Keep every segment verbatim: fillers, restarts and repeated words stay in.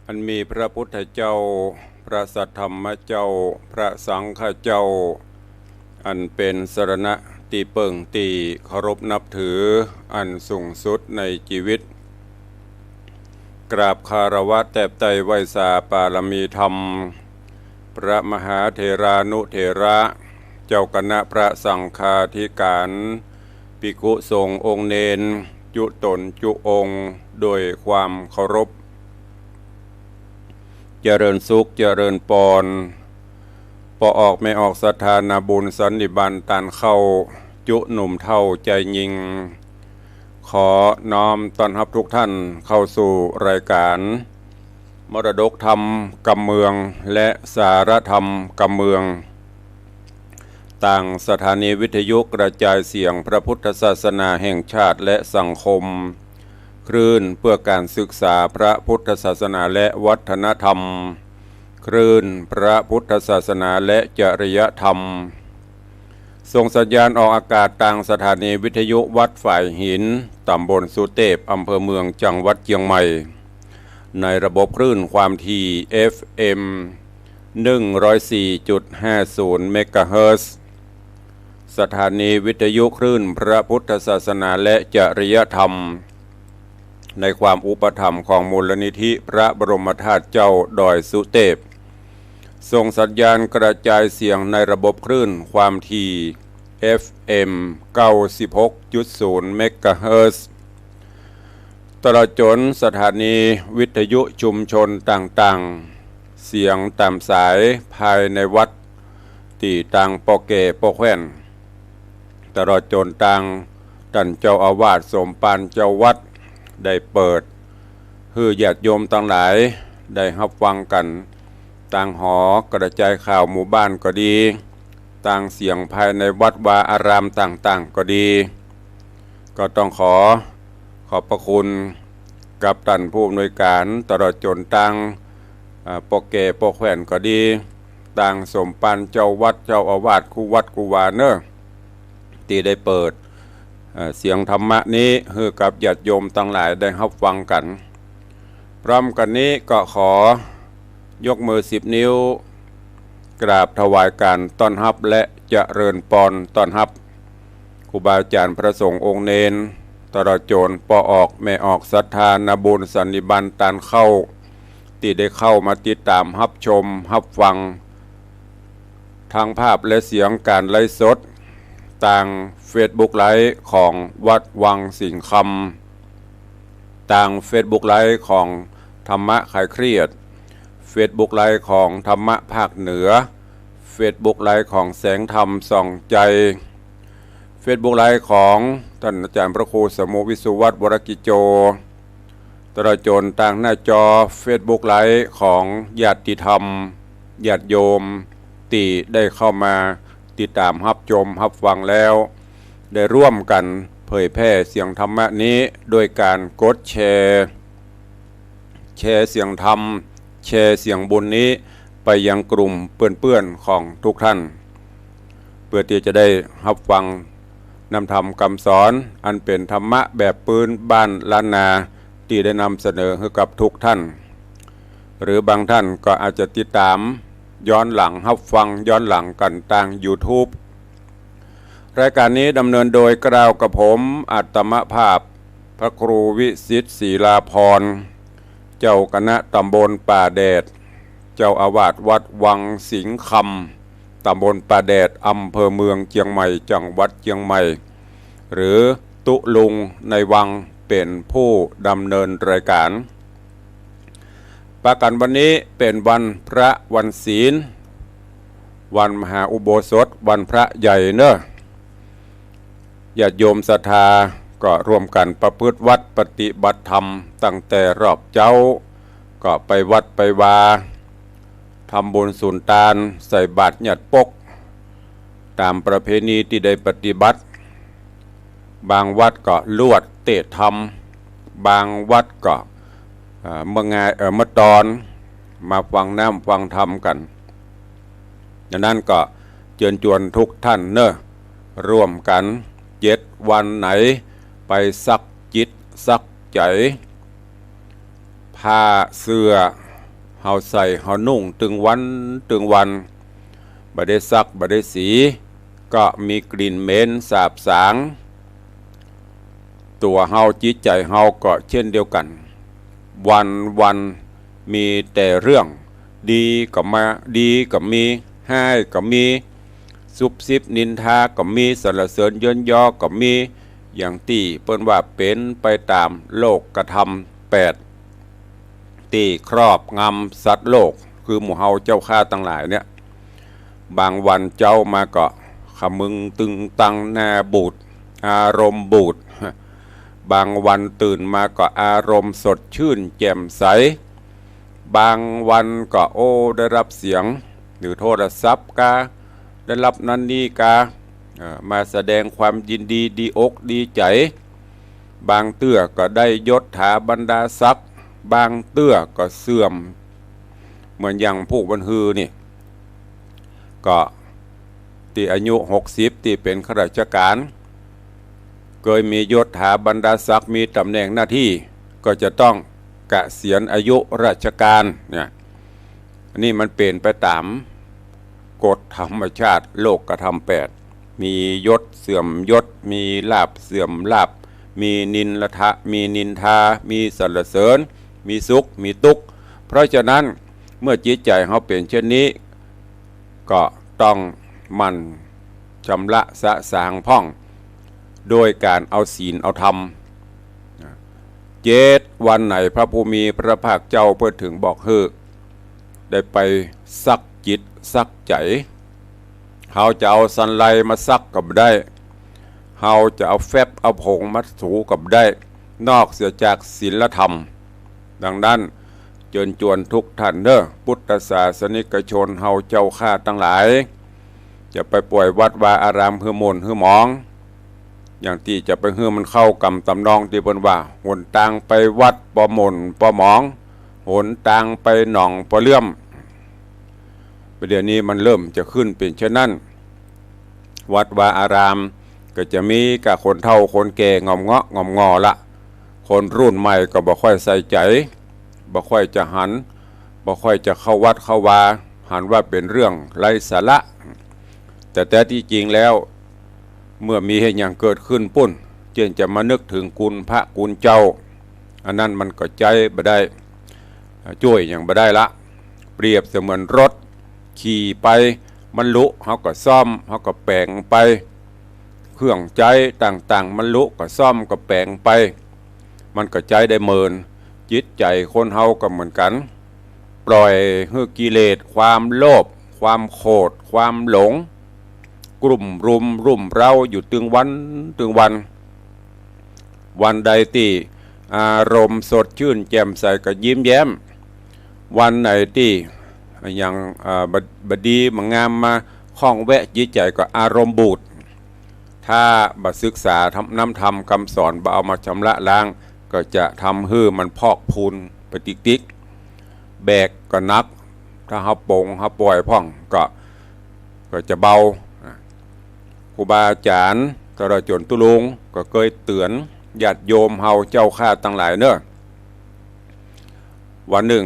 อันมีพระพุทธเจ้า พระสัทธรรมเจ้า พระสังฆเจ้า อันเป๋นสรณะตี้เปิ้งตี้เคารพนับถืออันสูงสุดในจีวิต กราบคารวะแตบไต้ไหว้สาปารมีธรรม พระมหาเถรานุเถระ เจ้าคณะพระสังฆาธิการ ภิกขุสงฆ์องค์เณร จุ๊ต๋นจุ๊องค์ โดยความเคารพ เจริญสุข เจริญปอน ป้อออกแม่ออกศรัทธานาบุญสันนิบาตตานเข้า จุ๊หนุ่มเฒ่าจายญิง ขอน้อมต้อนฮับทุกท่านเข้าสู่รายการ มรดกธรรมกำเมือง และสาระธรรมกำเมือง ตางสถานีวิทยุกระจายเสียงพระพุทธศาสนาแห่งชาติและสังคม คลื่นเพื่อการศึกษาพระพุทธศาสนาและวัฒนธรรม คลื่นพระพุทธศาสนาและจริยธรรม ส่งสัญญาณออกอากาศตางสถานีวิทยุวัดฝายหิน ต๋ำบลสุเตพ อำเภอเมือง จังหวัดเจียงใหม่ ในระบบคลื่นความถี่ เอฟเอ็ม หนึ่งร้อยสี่จุดห้าศูนย์เมกะเฮิรตซ์ สถานีวิทยุคลื่นพระพุทธศาสนาและจริยธรรม ในความอุปถัมภ์ของมูลนิธิพระบรมธาตุเจ้าดอยสุเตพ ส่งสัญญาณกระจายเสียงในระบบคลื่นความถี่ เอฟเอ็ม เก้าสิบหกจุดศูนย์เมกะเฮิรตซ์ ตลอดจ๋นสถานีวิทยุชุมชนต่างๆ เสียงต๋ามสายภายในวัด ตี้ตางป้อแก่ป้อแคว่น ตลอดจ๋นตางต้านเจ้าอาวาสสมภารเจ้าวัด ได้เปิดหื้อญาติโยมตังหลายได้ฮับฟังกั๋น ตางหอกระจายข่าวหมู่บ้านก็ดี ตางเสียงภายในวัดวาอารามต่างๆ ก็ดี ก็ต้องขอขอบพระคุณกับต้านผู้อำนวยก๋าน ตลอดจ๋นตาง อ่า ป้อแก่ป้อแคว่นก็ดี ตางสมภารเจ้าวัดเจ้าอาวาสกู้วัดกู้วาเน่อ ตี้ได้เปิด เอ่อ เสียงธรรมะนี้หื้อกับญาติโยมตังหลายได้ฮับฟังกั๋น พร้อมกั๋นนี้ก็ขอยกมือสิบนิ้ว กราบถวายก๋านต้อนฮับและเจริญปอนต้อนฮับ ครูบาอาจ๋ารย์พระสงฆ์องค์เณร ตลอดจ๋นป้อออกแม่ออกศรัทธานาบุญสันนิบาตตานเข้า ตี้ได้เข้ามาติดต๋ามฮับชมฮับฟัง ตังภาพและเสียงก๋านไลฟ์สด ตางเฟซบุ๊กไลฟ์ของวัดวังสิงห์คำ ตางเฟซบุ๊กไลฟ์ของธรรมะคลายเครียด เฟซบุ๊กไลฟ์ของธรรมะภาคเหนือ เฟซบุ๊กไลฟ์ของแสงธรรมส่องใจ เฟซบุ๊กไลฟ์ของต้านอาจ๋ารย์พระครูสมุห์ วิศวัฒน์ วรกิจโจ ตลอดจ๋นตางหน้าจอเฟซบุ๊กไลฟ์ของญาติธรรม ญาติโยม ตี้ได้เข้ามาติดต๋ามฮับชมฮับฟังแล้ว ได้ร่วมกั๋นเผยแพร่เสียงธรรมะนี้ด้วยก๋านกดแชร์ แชร์เสียงธรรม แชร์เสียงบุญนี้ไปยังกลุ่มเปื้อนๆ ของทุกท่าน เพื่อตี้จะได้ฮับฟังน้ำธรรมกำสอน อันเป๋นธรรมะแบบปื๊นบ้านล้านนา ตี้ได้นำเสนอหื้อกับทุกท่าน หรือบางท่านก็อาจจะติดต๋ามย้อนหลัง ฮับฟังย้อนหลังกั๋นตางยูทูบ รายก๋านนี้ดำเนินโดยเกล้ากับผม อัตมภาพ พระครูวิสิทธิ์ ศิลาภรณ์ เจ้าคณะต๋ำบลป่าแดด เจ้าอาวาสวัดวังสิงห์คำ ต๋ำบลป่าแดด อำเภอเมืองเจียงใหม่ จังหวัดเจียงใหม่ หรือตุ๊ลุงในวังเป๋นผู้ดำเนินรายก๋าน ปะกั๋นวันนี้เป๋นวันพระวันศีล วันมหาอุโบสถ วันพระใหญ่เน่อ ญาติโยมศรัทธาก็ร่วมกั๋นประพฤติวัตรปฏิบัติธรรม ตั้งแต่รอบเจ๊าก็ไปวัดไปวา ทำบุญสุนตาน ใส่บาตรญาติปก ต๋ามประเพณีตี้ได้ปฏิบัติ บางวัดก็ลวดเต๊อะธรรม บางวัดก็ เอ่อ เมื่องาย เอ่อ เมื่อตอน มาฟังน้ำฟังธรรมกั๋น ดังนั้นก็เจิญจวนทุกท่านเน่อ ร่วมกั๋น เจ็ดวันไหน ไปซักจิตซักใจ๋ ผ้าเสื้อ เฮาใส่เฮานุ่งตึงวันตึงวัน บ่ได้ซักบ่ได้สี ก็มีกลิ่นเหม็นสาบสาง ตั๋วเฮาจิตใจ๋เฮาก็เช่นเดียวกั๋น วันๆ มีแต่เรื่อง ดีก็มา ดีก็มี ฮ้ายก็มี ซุบซิบนินทาก็มี สรรเสริญเยินยอก็มี อย่างตี้เปิ้นว่าเป๋นไปต๋ามโลกธรรมแปด ตี้ครอบงำสัตว์โลก คือหมู่เฮาเจ้าข้าตังหลายเนี่ย บางวันเจ๊ามาก็ขะมึงตึงตังหน้าบูด อารมณ์บูด บางวันตื่นมาก็อารมณ์สดชื่นแจ่มใส บางวันก็ โอ้ ได้ฮับเสียง หรือโทรศัพท์กา ได้ฮับนั้นนี้กา เอ่อ มาแสดงความยินดี ดีอกดีใจ๋ บางเตื้อก็ได้ยศถาบรรดาศักดิ์ บางเตื้อก็เสื่อม เหมือนอย่างผู้บันฮือนี่ ก็ตี้อายุหกสิบ ตี้เป๋นข้าราชก๋าน เกยมียศถาบรรดาศักดิ์ มีต๋ำแหน่งหน้าตี้ ก็จะต้องเกษียณอายุราชก๋านเนี่ย อันนี้มันเป๋นไปต๋ามกฎธรรมชาติโลกธรรมแปด มียศเสื่อมยศ มีลาภเสื่อมลาภ มีนินทะ มีนินทา มีสรรเสริญ มีสุข มีตุ๊กข์ เพราะฉะนั้นเมื่อจิตใจ๋เฮาเป๋นเช่นนี้ ก็ต้องหมั่นชำระสะสางพ่อง โดยก๋านเอาศีลเอาธรรม เจ็ดวันไหนพระผู้มีพระภาคเจ้าเปิ้นถึงบอกหื้อได้ไปซักจิตซักใจ๋ เฮาจะเอาสันไลมาซักก็บ่ได้ เฮาจะเอาแฟบเอาผงมาถูก็บ่ได้ นอกเสียจากศีลธรรม ดังนั้นเจิญจวนทุกท่านเน้อ พุทธศาสนิกชนเฮาเจ้าข้าตังหลาย จะไปป่อยวัดวาอารามหื้อหม่นหื้อหมอง อย่างตี้จะไปหื้อมันเข้ากับต๋ำนองตี้เปิ้นว่า หนตางไปวัดปอหม่นปอหมอง หนตางไปหนองปอเลื่อม ประเดี๋ยวนี้มันเริ่มจะขึ้นเป๋นเช่นนั้น วัดวาอารามก็จะมีก้าคนเฒ่าคนแก่หง่อมเหงาะหง่อมหง่อละ คนรุ่นใหม่ก็บ่ค่อยใส่ใจ๋ บ่ค่อยจะหัน บ่ค่อยจะเข้าวัดเข้าวา หันว่าเป๋นเรื่องไร้สาระ แต่แต๊ตี้จริงแล้ว เมื่อมีเหตุหยังเกิดขึ้นปุ้น เจ้าจะมานึกถึงคุณพระคุณเจ้า อันนั้นมันก็ใจ๊บ่ได้ จ้วยหยังบ่ได้ละ เปรียบเสมือนรถ ขี่ไปมันหลุ เฮาก็ซ่อม เฮาก็แป๋งไป เครื่องใจ๊ต่างๆ มันหลุก็ซ่อมก็แป๋งไป มันก็ใจ๊ได้เหมิน จิตใจ๋คนเฮาก็เหมือนกั๋น ปล่อยหื้อกิเลส ความโลภ ความโขด ความหลง กลุ่มรุมรุ่มเร้าอยู่ตึงวันตึงวัน วันใดตี้อารมณ์สดชื่นแจ่มใสก็ยิ้มแย้ม วันไหนตี้อะหยัง อ่า บ่ บ่ดีบ่งามมาข้องแวะจิตใจ๋ก็อารมณ์บูด ถ้าบ่ศึกษาธรรม นำธรรมกำสอน บ่เอามาชำระล้าง ก็จะทำหื้อมันพอกพูนไปติ๊กๆ แบกก็หนัก ถ้าเฮาป๋งเฮาป่อยพ่องก็ ก็จะเบา อ่ะ ครูบาอาจ๋ารย์ ตลอดจ๋นตุ๊ลุง ก็เกยเตื๋อนญาติโยมเฮาเจ้าข้าตังหลายเน้อ วันนึ่ง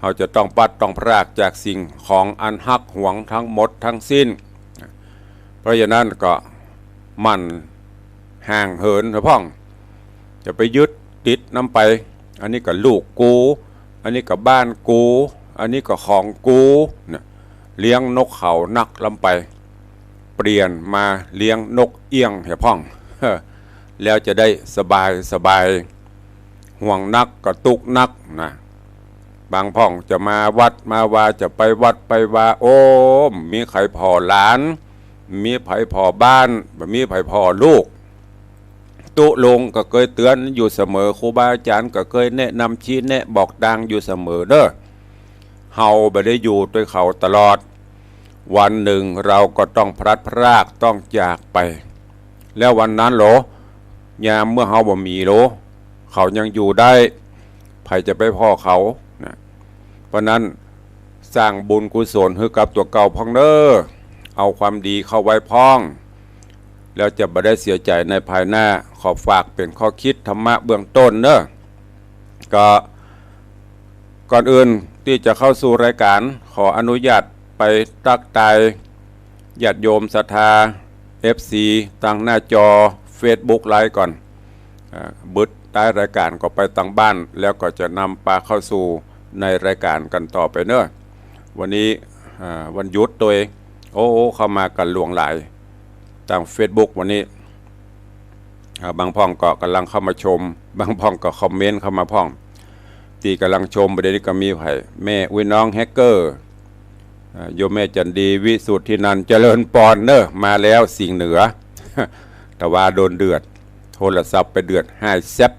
เฮาจะต้องปลัดต้องพรากจากสิ่งของอันฮักหวงตังหมดตังสิ้น เพราะฉะนั้นก็หมั่นห่างเหินเถอะพ่อง จะไปยึดติดนำไป อันนี้ก็ลูกกู อันนี้ก็บ้านกู อันนี้ก็ของกู เนี่ย เลี้ยงนกเขานักล้ำไป เปลี่ยนมาเลี้ยงนกเอี้ยงเถอะพ่อง แล้วจะได้สบายสบาย ห่วงนักก็ตุ๊กข์นักนะ บางพ่องจะมาวัดมาวา จะไปวัดไปวา โอ้ บ่มีใผผ่อหลาน บ่มีใผผ่อบ้าน บ่มีใผผ่อลูก ตุ๊ลุงก็เกยเตื๋อนอยู่เสมอ ครูบาอาจ๋ารย์ก็เกยแนะนำชี้แนะบอกตางอยู่เสมอเน้อ เฮาบ่ได้อยู่ตวยเขาตลอด วันนึ่งเราก็ต้องพลัดพราก ต้องจากไป แล้ววันนั้นโหล ยามเมื่อเฮาบ่มีโหล เขายังอยู่ได้ ใผจะไปผ่อเขานะ เพราะนั้นสร้างบุญกุศลหื้อกับตั๋วเก่าพ่องเน้อ เอาความดีเข้าไว้พ่อง แล้วจะบ่ได้เสียใจ๋ในภายหน้า ขอฝากเป๋นข้อคิดธรรมะเบื้องต้นเน้อ ก็ก่อนอื่น ที่จะเข้าสู่รายการ ขออนุญาตไปตั๊กตายญาติโยมศรัทธา เอฟซี ตางหน้าจอเฟซบุ๊กไลฟ์ก่อน อ่า บึดท้ายรายการก็ไปตางบ้าน แล้วก็จะนำปาเข้าสู่ในรายการกั๋นต่อไปเนาะ วันนี้ อ่า วันหยุดตวย โอ้ เข้ามากั๋นหลวงหลาย ตางเฟซบุ๊กวันนี้ อ่า บางพ่องก็ก่ำลังเข้ามาชม บางพ่องก็คอมเมนต์เข้ามาพ่อง ตี้ก่ำลังชมประเดี๋ยวนี้ก็มีใผ แม่อุ๊ยน้องแฮกเกอร์ อ่า โยมแม่จันดี วิสุทธินันท์ เจริญปอนเนอะ มาแล้วสิงห์เหนือ ตะวาโดนเดือด โทรศัพท์ไปเดือด หายแซ็บ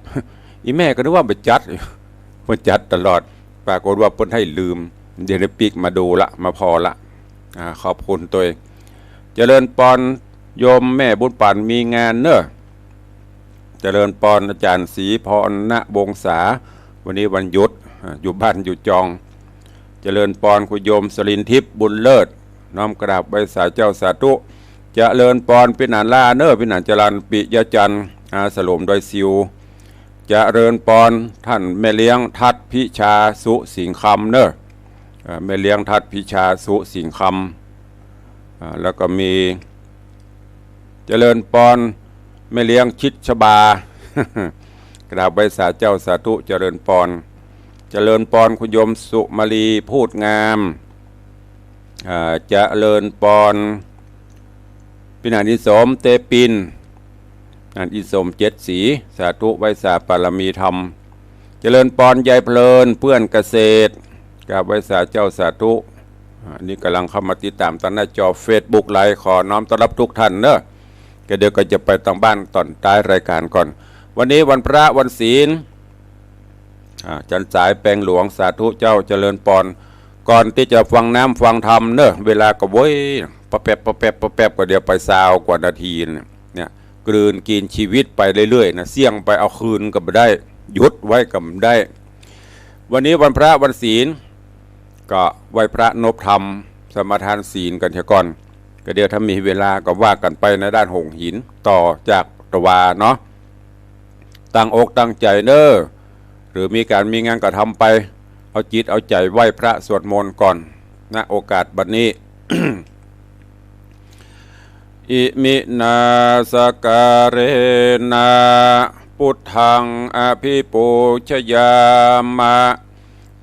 อีแม่ก็นึกว่าบ่จัด บ่จัดตลอด ปรากฏว่าเปิ้นให้ลืม เดี๋ยวนี้ปิ๊กมาดูละ มาผ่อละ อ่า ขอบคุณตวย เจริญปอนโยมแม่บุญปั๋น มีงานเนอะ เจริญปอนอาจ๋ารย์ศรีพร ณ วงศา วันนี้วันหยุด อ่า อยู่บ้านอยู่จอง เจริญปอนคุณโยมสรินทิพย์ บุญเลิศ น้อมกราบไหว้สาเจ้าสาธุ เจริญปอนปี้หนานล่าเนอะ ปี้หนานจรัญ ปิยะจันทร์ อาสโลมดอยซิว เจริญปอนต้านแม่เลี้ยงทัดพิชา สุสิงห์คำเนอะ อ่า แม่เลี้ยงทัดพิชา สุสิงห์คำ อ่า แล้วก็มี เจริญปอนแม่เลี้ยงชิดชบา กราบไหว้สาเจ้าสาธุ เจริญปอน เจริญปอนคุณโยมสุมาลี พูดงาม อ่า เจริญปอน ปี้หนานอินสม เตปิน หนานอินสม เจ็ดสี สาธุ ไหว้สาปารมีธรรม เจริญปอนยายเพลิน เปื้อนเกษตร กราบไหว้สาเจ้าสาธุ อ่า นี่ก่ำลังเข้ามาติดต๋ามตางหน้าจอเฟซบุ๊กไลฟ์ ขอน้อมต้อนรับทุกท่านเนอะ ก็เดี๋ยวก็จะไปตางบ้านต๋อนท้ายรายการก่อน วันนี้วันพระวันศีล อ่า จันสายแปงหลวง สาธุเจ้า เจริญปอน ก่อนตี้จะฟังน้ำฟังธรรมเนอะ เวลาก็โว้ย ปะแป๊บ ปะแป๊บ ปะแป๊บ ก็เดี๋ยวไปซาวกว่านาทีเนี่ย เนี่ย กลืนกิ๋นจีวิตไปเรื่อยๆ นะ เสี้ยงไปเอาคืนก็บ่ได้ หยุดไว้ก็บ่ได้ วันนี้วันพระวันศีล ก็ไหว้พระนบธรรม สมาทานศีลกั๋นเสียก่อน ก็เดี๋ยวถ้ามีเวลาก็ว่ากั๋นไปในด้านโหงหิน ต่อจากตะวาเนาะ ตั้งอกตั้งใจ๋เนอะ หรือมีก๋านมีงานก็ทำไป เอาจิตเอาใจ๋ไหว้พระสวดมนต์ก่อน ณ โอกาสบัดนี้ อิมินาสการะนะ ปุทธังอภิปูชยามะ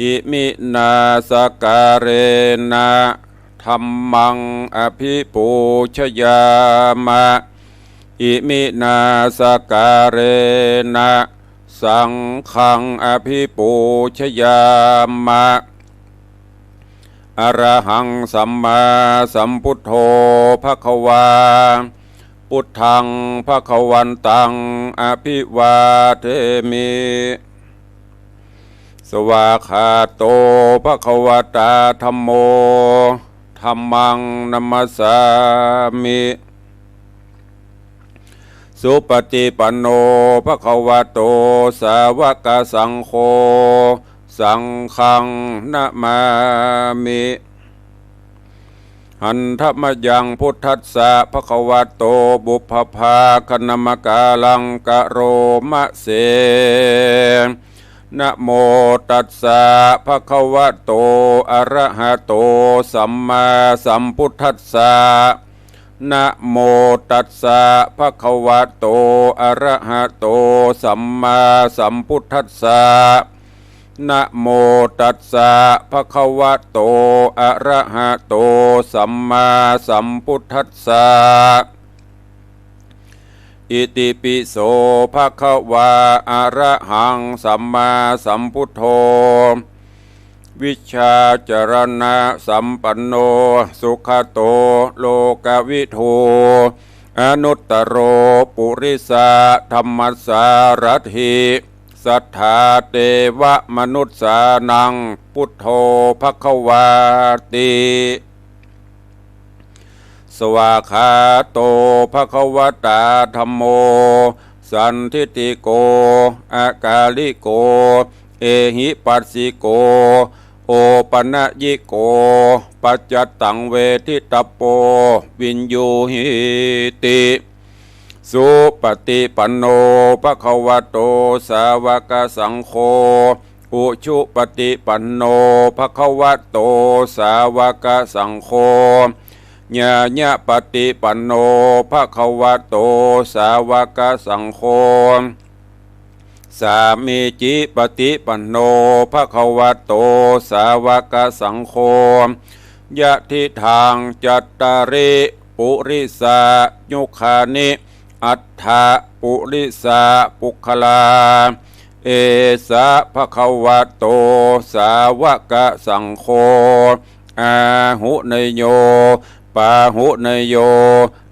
อิมินาสการะนะ ธัมมังอภิปูชยามะ อิมินาสการะนะ สังฆังอภิปูชยามะ อะระหังสัมมาสัมพุทโธภะคะวา ปุทธังภะคะวันตังอภิวาเทมิ สวากขาโตภะคะวะตาธัมโม ธัมมังนะมัสสามิ สุปฏิปันโนภะคะวะโต สาวกสังโฆ สังฆังนะมามิ หันทะมะยังพุทธัสสะภะคะวะโต ปุพพะภาคะนะมะกาลังกะโรมะเส นะโมตัสสะภะคะวะโต อะระหะโต สัมมาสัมพุทธัสสะ นะโมตัสสะภะคะวะโต อะระหะโต สัมมาสัมพุทธัสสะ นะโมตัสสะภะคะวะโต อะระหะโต สัมมาสัมพุทธัสสะ อิติปิโสภะคะวา อะระหังสัมมาสัมพุทโธ วิชชาจรณะสัมปันโน สุขะโต โลกวิทู อนุตตะโร ปุริสะธัมมะสารัตถิ สัทธาเตวะมนุสสานัง พุทโธภะคะวาติ สวากขาโตภะคะวะตาธัมโม สันทิฏฐิโก อะกาลิโก เอหิปัสสิโก โอปะนะยิโก ปัจจตังเวทิตัปโป วิญญูหิติ สุปฏิปันโนภะคะวะโต สาวกสังโฆ อุชุปฏิปันโน ภะคะวะโต สาวกสังโฆ ญาญาปฏิปันโน ภะคะวะโต สาวกสังโฆ สามีจิปฏิปันโน ภะคะวะโต สาวกสังโฆ ยะทิฏฐัง จัตตาริ ปุริสายุคานิ อัฏฐะ ปุริสาปุคคลา เอสะ ภะคะวะโต สาวกสังโฆ อาหุเนยโย ปาหุเนยโย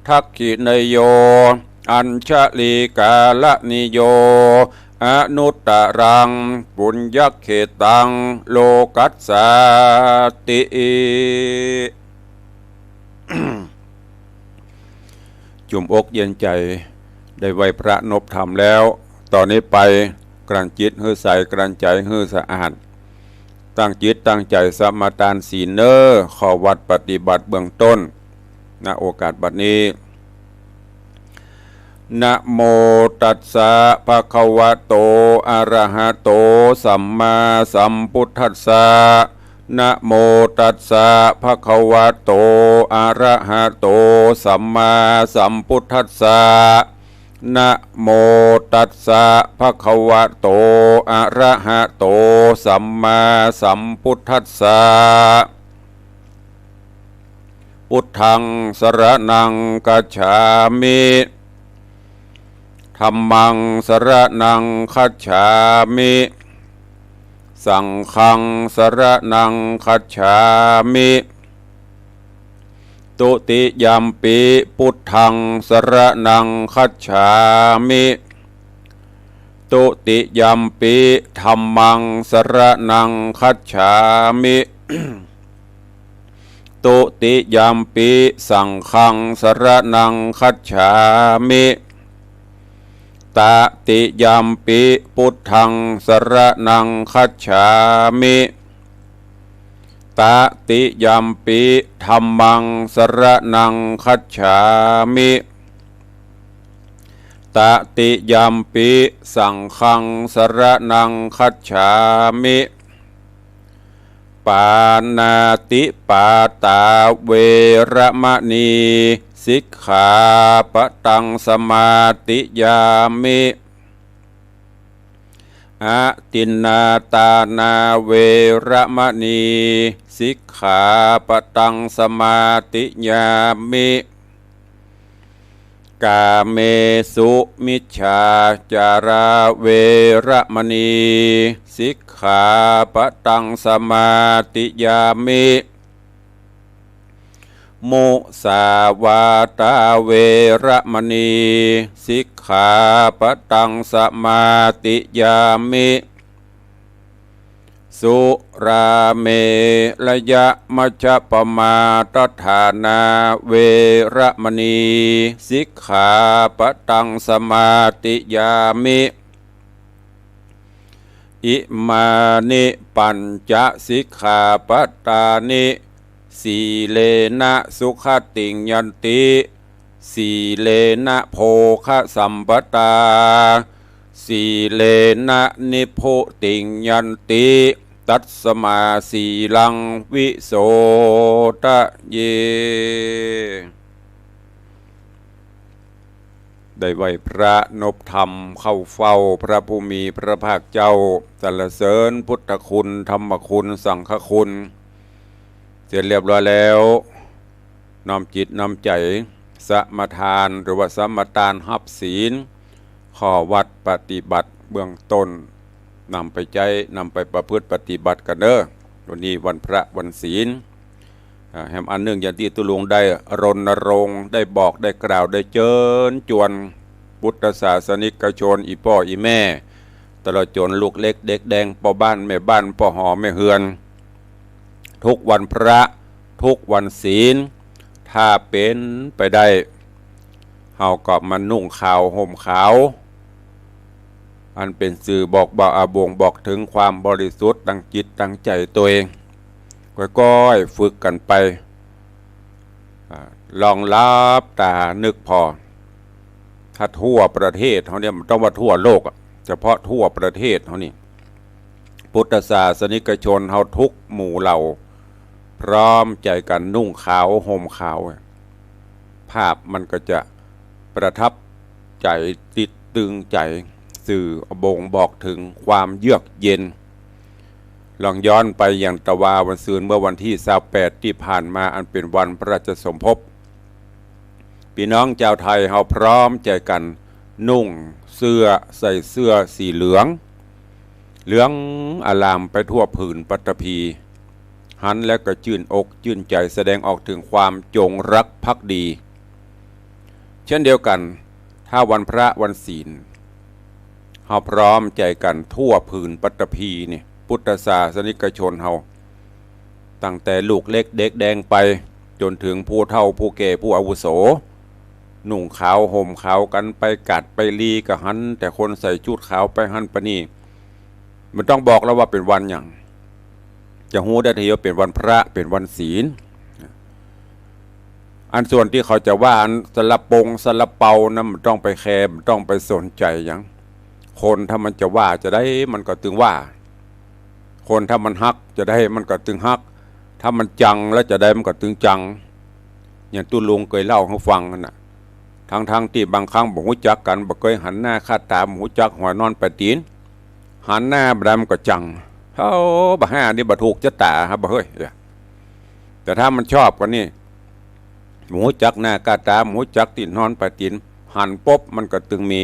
ทักขิเนยโย อัญชลีกาลนิโย อนุตตรัง ปุญญเขตัง โลกัสสาติ จุ่มอกเย็นใจ๋ ได้ไหว้พระนบธรรมแล้ว ต่อนี้ไป กลั่นจิตหื้อใส กลั่นใจ๋หื้อสะอาด ตั้งจิตตั้งใจ๋สมาตานศีลเน้อ ข้อวัดปฏิบัติเบื้องต้น ณ โอกาสบัดนี้ นะโมตัสสะ ภะคะวะโต อะระหะโต สัมมาสัมพุทธัสสะ นะโมตัสสะ ภะคะวะโต อะระหะโต สัมมาสัมพุทธัสสะ นะโมตัสสะ ภะคะวะโต อะระหะโต สัมมาสัมพุทธัสสะ พุทธัง สรณัง คัจฉามิ ธัมมัง สรณัง คัจฉามิ สังฆัง สรณัง คัจฉามิ ตุติยัมปิ พุทธัง สรณัง คัจฉามิ ตุติยัมปิ ธัมมัง สรณัง คัจฉามิ ตุติยัมปิ สังฆัง สรณัง คัจฉามิ ตติยัมปิ พุทธัง สรณัง คัจฉามิ ตติยัมปิ ธัมมัง สรณัง คัจฉามิ ตติยัมปิ สังฆัง สรณัง คัจฉามิ ปาณาติปาตา เวระมะนี สิกขาปะตัง สมาธิยามิ อทินนาทานา เวระมะนี สิกขาปะตัง สมาธิยามิ กาเมสุมิจฉาจารา เวระมะนี สิกขาปะตัง สมาธิยามิ มุสาวาทา เวระมะนี สิกขาปะตัง สมาธิยามิ สุราเมรยะมัชฌะปะมาทฐานา เวระมะนี สิกขาปะตัง สมาธิยามิ อิมานิปัญจะสิกขาปะตานิ สีเลนะสุขติงยันติ สีเลนะโภคะสัมปตา สีเลนะนิพพุติงยันติ ตัสมาสีลังวิโสทะเย ได้ไหว้พระนบธรรมเข้าเฝ้าพระผู้มีพระภาคเจ้า สรรเสริญพุทธคุณ ธรรมคุณ สังฆคุณ เสร็จเรียบร้อยแล้ว น้อมจิตน้อมใจ๋สมาทาน หรือว่าสมาตานฮับศีล ข้อวัดปฏิบัติเบื้องต้น นำไปใจ๊ นำไปประพฤติปฏิบัติกั๋นเน้อ วันนี้วันพระวันศีล อ่า แหมอันนึ่งอย่างตี้ตุ๊ลุงได้รณรงค์ ได้บอก ได้กล่าว ได้เจิญจวน ปุทธศาสนิกชน อี่ป้ออี่แม่ ตลอดจ๋นลูกเล็กเด็กแดง ป้อบ้านแม่บ้าน ป้อหอแม่เฮือน ทุกวันพระ ทุกวันศีล ถ้าเป๋นไปได้ เฮาก็มานุ่งขาวห่มขาว อันเป๋นสื่อบอกบ่า อ่า บ่งบอกเถิงความบริสุทธิ์ตังจิตตังใจ๋ตนเอง ก้อยๆ ฝึกกั๋นไป อ่า ลองหลับต๋านึกผ่อ ถ้าทั่วประเทศเฮาเนี่ย บ่ต้องว่าทั่วโลกอะ เฉพาะทั่วประเทศเฮานี่ พุทธศาสนิกชนเฮาทุกหมู่เหล่า พร้อมใจ๋กั๋นนุ่งขาวห่มขาว ภาพมันก็จะประทับใจ๋ ติดตึงใจ๋ สื่อบ่งบอกเถิงความเยือกเย็น ลองย้อนไปอย่างตะวาวันซืนเมื่อวันตี้ซาวแปดตี้ผ่านมา อันเป๋นวันพระราชสมภพ ปี้น้องจาวไทยเฮาพร้อมใจ๋กั๋นนุ่งเสื้อ ใส่เสื้อสีเหลือง เหลืองอารามไปทั่วผืนปัตตภี หันแล้วก็จื้นอกจื้นใจ๋ แสดงออกเถิงความจงรักภักดี เช่นเดียวกั๋น ถ้าวันพระวันศีล เฮาพร้อมใจ๋กั๋นทั่วผืนปัตตภีนี่ พุทธศาสนิกชนเฮา ตั้งแต่ลูกเล็กเด็กแดงไป จ๋นเถิงผู้เฒ่าผู้แก่ผู้อาวุโส นุ่งขาวห่มขาวกั๋น ไปก๋าดไปลีก็หันแต่คนใส่ชุดขาวไปหั้นไปนี่ บ่ต้องบอกแล้วว่าเป๋นวันหยัง จะฮู้ได้เตียวเป๋นวันพระเป๋นวันศีล อันส่วนตี้เขาจะว่าอันซาลาปงซาลาเปานั้นบ่ต้องไปแคร์ บ่ต้องไปสนใจ๋หยัง คนถ้ามันจะว่าจะใดมันก็ตึงว่า คนถ้ามันฮักจะใดมันก็ตึงฮัก ถ้ามันจังแล้วจะใดมันก็ตึงจัง อย่างตุ๊ลุงเกยเล่าหื้อฟังหั้นน่ะ ทั้งๆ ตี้บางครั้งบ่ฮู้จักกั๋น บ่เกยหันหน้าค่าต๋า บ่ฮู้จักหอยนอนป๋ายตี๋น หันหน้าบ่าดำก็จัง เฮ้า บ่าห้านี่บ่ถูกจะต๋าครับบ่าเฮ้ย แต่ถ้ามันชอบกั๋นนี่ บ่ฮู้จักหน้าก้าต๋า บ่ฮู้จักตี้นอนป๋ายตี๋น หันปุ๊บมันก็ตึงมี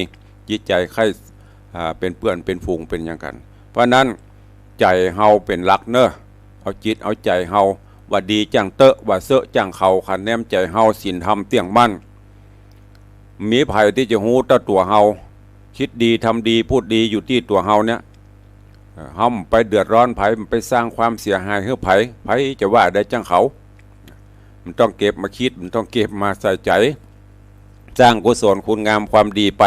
จิตใจ๋ใค่ อ่า เป๋นเปื้อนเป๋นฝูงเป๋นหยังกั๋น เพราะนั้นใจ๋เฮาเป๋นหลักเนาะ เอาจิตเอาใจ๋เฮา ว่าดีจ้างเต๊อะ ว่าเซอะจ้างเขา คะแนนใจ๋เฮา ศีลธรรมเตี้ยงมั่น มีใผตี้จะฮู้เต้าตั๋วเฮา คิดดีทำดีพูดดีอยู่ตี้ตั๋วเฮาเนี่ย เอ่อ เฮาบ่ไปเดือดร้อนใผ บ่ไปสร้างความเสียหายหื้อใผ ใผจะว่าใดจ้างเขา บ่ต้องเก็บมาคิด บ่ต้องเก็บมาใส่ใจ๋ สร้างกุศลคุณงามความดีไป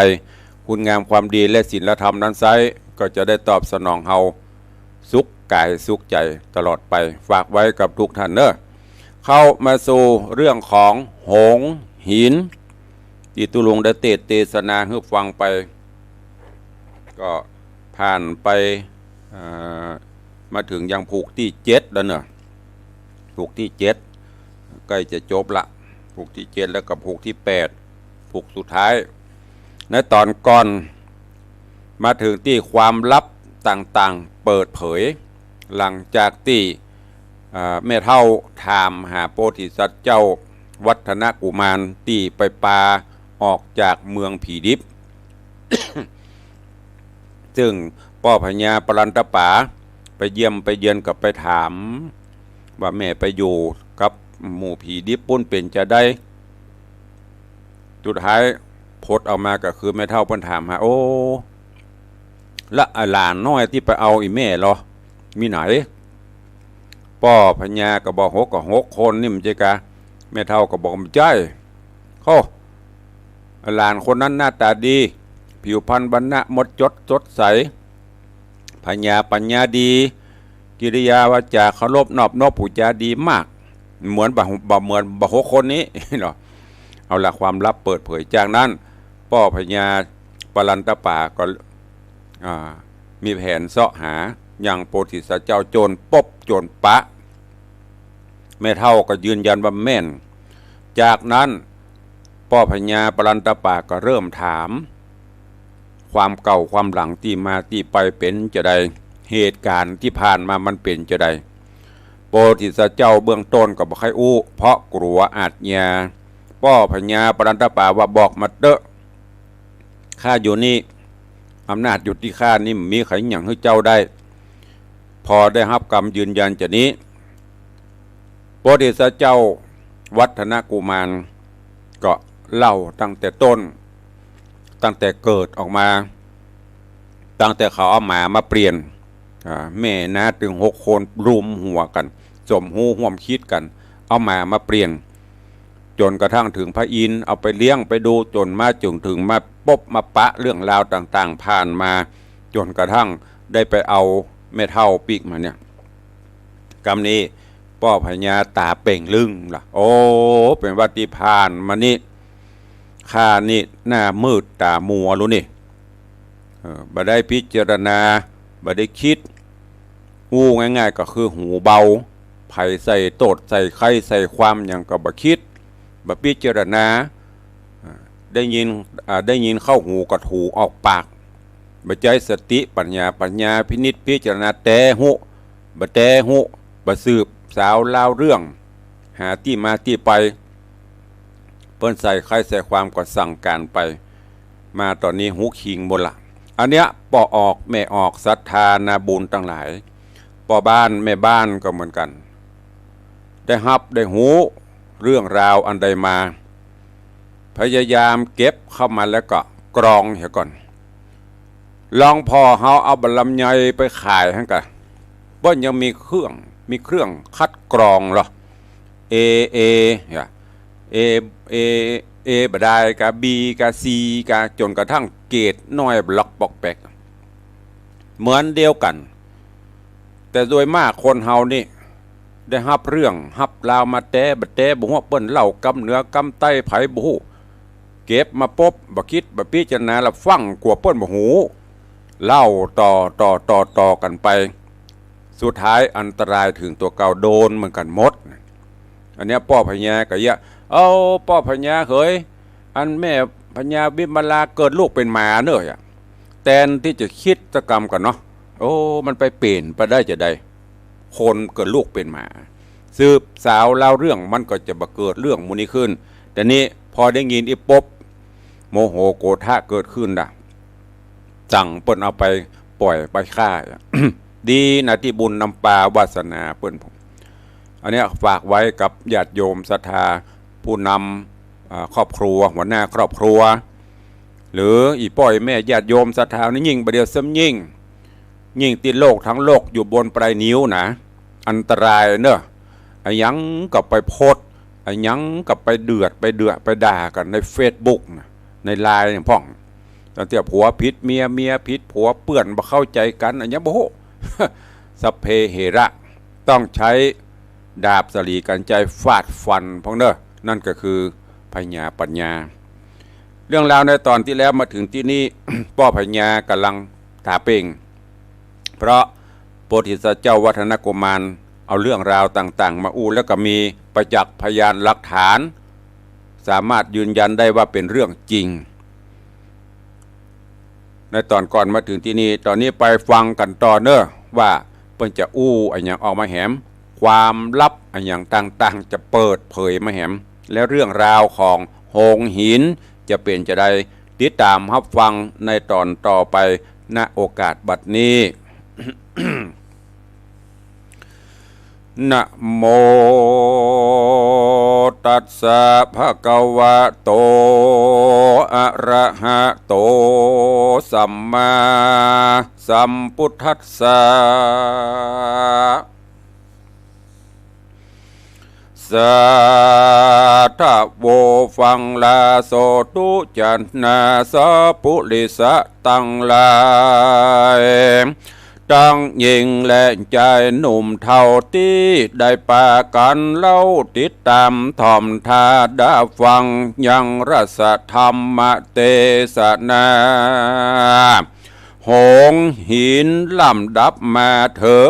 คุณงามความดีและศีลธรรมนั้นไซร้ ก็จะได้ตอบสนองเฮาสุขก๋ายสุขใจ๋ตลอดไป ฝากไว้กับทุกท่านเนาะ เข้ามาสู่เรื่องของหงส์หิน ตี้ตุ๊ลุงได้เตสน์เตสนาหื้อฟังไป ก็ผ่านไป เอ่อ มาเถิงยังผูกตี้เจ็ดแล้วเนาะ ผูกตี้เจ็ดใก้จะจบละ ผูกตี้เจ็ดแล้วกับผูกตี้แปด ผูกสุดท้าย ในต๋อนก่อน มาเถิงตี้ความลับต่างๆ เปิดเผย หลังจากตี้ อ่า แม่เฒ่าถามหาโพธิสัตว์เจ้าวัฒนกุมารตี้ไปปาออกจากเมืองผีดิบ ซึ่งป้อพญาปรันตป๋าไปเยี่ยมไปเยือนก็ไปถาม ว่าแม่ไปอยู่กับหมู่ผีดิบปุ้นเป๋นจาใด สุดท้ายผลออกมาก็คือแม่เฒ่าเปิ้นถามหา โอ้ ละไอ้หลานน้อยตี้ไปเอาอี่แม่ลอ มีไหน ป้อพญาก็บอก หก ก็หกคนนี่มันใจ้กา แม่เฒ่าก็บอก บ่ใจ้ โอ้ ไอ้หลานคนนั้นหน้าต๋าดี ผิวพรรณวรรณะมดจดสดใส พญาปัญญาดี กิริยาวาจาเคารพนอบนบ พูดจาดีมาก เหมือนบ่า บ่า เหมือนบ่าหกคนนี้เนาะ เอาละ ความลับเปิดเผย จากนั้นป้อพญาปรันตป๋าก็ อ่า มีแผนเซาะหายังโพธิสัตว์เจ้าจ๋นปบจ๋นปะ แม่เฒ่าก็ยืนยันว่าแม่น จากนั้นป้อพญาปรันตป๋าก็เริ่มถาม ความเก่าความหลัง ตี้มาตี้ไปเป๋นจาใด เหตุก๋ารณ์ตี้ผ่านมามันเป๋นจาใด โพธิสัตว์เจ้าเบื้องต้นก็บ่ใค่อู้ เพราะกั๋วอาชญา ป้อพญาปรันตป๋าว่า บอกมาเต๊อะ ข้าอยู่นี่ อำนาจอยู่ตี้ข้านี่ บ่มีใผหยังหื้อเจ้าได้ พอได้ฮับกำยืนยันจานี้ โพธิสัตว์เจ้าวัฒนกุมารก็เล่าตั้งแต่ต้น ตั้งแต่เกิดออกมา ตั้งแต่เขาเอาหมามาเปลี่ยน อ่า แม่น้าตึงหกคนรวมหัวกั๋น สมฮู้ฮ่วมกึ๊ดกั๋น เอาหมามาเปลี่ยน จ๋นกระทั่งเถิงพระอินทร์เอาไปเลี้ยงไปดู จ๋นมาจ๋นเถิงมาปบมาปะเรื่องราวต่างๆ ผ่านมา จ๋นกระทั่งได้ไปเอาแม่เฒ่าปิ๊กมาเนี่ย กำนี้ป้อพญาต๋าเป่งลึ่งละ โอ้ เป๋นว่าตี้ผ่านมานี่ ข้านี่หน้ามืดต๋ามัวลูกนี่ เออ บ่ได้พิจารณา บ่ได้กึ๊ด อู้ง่ายๆ ก็คือหูเบา ใผใส่โต้ษ ใส่ใคร ใส่ความหยังก็บ่คิด บ่พิจารณา อ่า ได้ยิน อ่า ได้ยินเข้าหูก็ถูกออกปาก บ่ใจ๊สติปัญญา ปัญญาพินิจพิจารณาแต๊ฮู้ บ่แต๊ฮู้ บ่สืบสาวราวเรื่อง หาตี้มาตี้ไป เปิ้นใส่ใครใส่ความก็สั่งก๋านไป มาต๋อนนี้ฮู้คิงหมดละ อันเนี้ย ป้อออกแม่ออก ศรัทธานาบุญตังหลาย ป้อบ้านแม่บ้านก็เหมือนกั๋น ได้ฮับได้ฮู้เรื่องราวอันใดมา พยายามเก็บเข้ามาแล้วก็กรองเหียก่อน ลองผ่อเฮาเอาบ่าลำไยไปขายหั้นกะ เปิ้นยังมีเครื่อง มีเครื่องคัดกรองเหรอ เอ เอ เนี่ย เอ เอ เอบ่ดายกา บีกา ซีกา จ๋นกระทั่งเกรดน้อยบล็อกปอกแปก เหมือนเดียวกั๋น แต่โดยมากคนเฮานี่ ได้ฮับเรื่องฮับราวมาแต๊บ่แต๊บ่ฮู้ เปิ้นเล่ากำเหนือกำใต้ใผบ่ฮู้ เก็บมาปุ๊บ บ่คิดบ่พิจารณาละฟั่งกั๋วเปิ้นบ่ฮู้ เล่าต่อต่อต่อต่อกั๋นไป สุดท้ายอันตรายเถิงตั๋วเก่า โดนเหมือนกั๋นหมด อันเนี้ยป้อพญาก็เยียะ เอ้า ป้อพญาเหย อันแม่พญาวิมลาเกิดลูกเป๋นหมาเน่ออะ แตนตี้จะคิดจะกำก่อนเนาะ โอ้ มันไปเป๋นไปได้จาใด คนเกิดลูกเป๋นหมา สืบสาวราวเรื่องมันก็จะบ่เกิดเรื่องหมู่นี้ขึ้น แต่นี่พอได้ยินอี้ปุ๊บ โมโหโกรธะเกิดขึ้นดะ สั่งเปิ้นเอาไปป่อยไปฆ่า ดีนะตี้บุญนำปาวาสนาเปิ้น อันเนี้ยฝากไว้กับญาติโยมศรัทธา ผู้นำ อ่า ครอบครัว หัวหน้าครอบครัว หรืออี่ป้ออี่แม่ญาติโยมศรัทธานี่ยิ่งบ่าเดี่ยวเสี้ยมยิ่ง ยิ่งตี้โลกทั้งโลกอยู่บนปลายนิ้วนะ อันตรายเน่อ อะหยังก็ไปโพสต์ อะหยังก็ไปเดือดไปเดือดไปด่ากั๋นในเฟซบุ๊กนะ ในไลน์เนี่ยพ่อง ตั้งแต่ผัวผิดเมีย เมียผิดผัว เปื้อนบ่เข้าใจ๋กั๋น อะหยังบ่ฮู้ สัพเพเหระ ต้องใจ๊ดาบสะหลีกัญไชยฟาดฟันพ่องเน่อ นั่นก็คือพญาปัญญา เรื่องราวในต๋อนตี้แล้วมาเถิงตี้นี่ ป้อพญาก่ำลังถาเป่ง เพราะโพธิสัตว์เจ้าวัฒนกุมารเอาเรื่องราวต่างๆ มาอู้ แล้วก็มีประจักษ์พยานหลักฐาน สามารถยืนยันได้ว่าเป๋นเรื่องจริง ในต๋อนก่อนมาเถิงตี้นี่ ต๋อนนี้ไปฟังกั๋นต่อเน่อ ว่าเปิ้นจะอู้อะหยังออกมาแหม ความลับอะหยังต่างๆ จะเปิดเผยมาแหม และเรื่องราวของโฮงหินจะเป๋นจาใด ติดต๋ามฮับฟังในต๋อนต่อไป ณ โอกาสบัดนี้ นะโมตัสสะ ภะคะวะโต อะระหะโต สัมมาสัมพุทธัสสะ สาธะโว ฟังลาโสตุ จะนาสะปุริสะตังหลาย ตังญิงและจายหนุ่มเฒ่าตี้ได้ปากั๋นเล่าติดต๋ามถ่อมถ้าดาฟังยังรัสธรรมเตสนา โฮงหินลำดับมาเถิ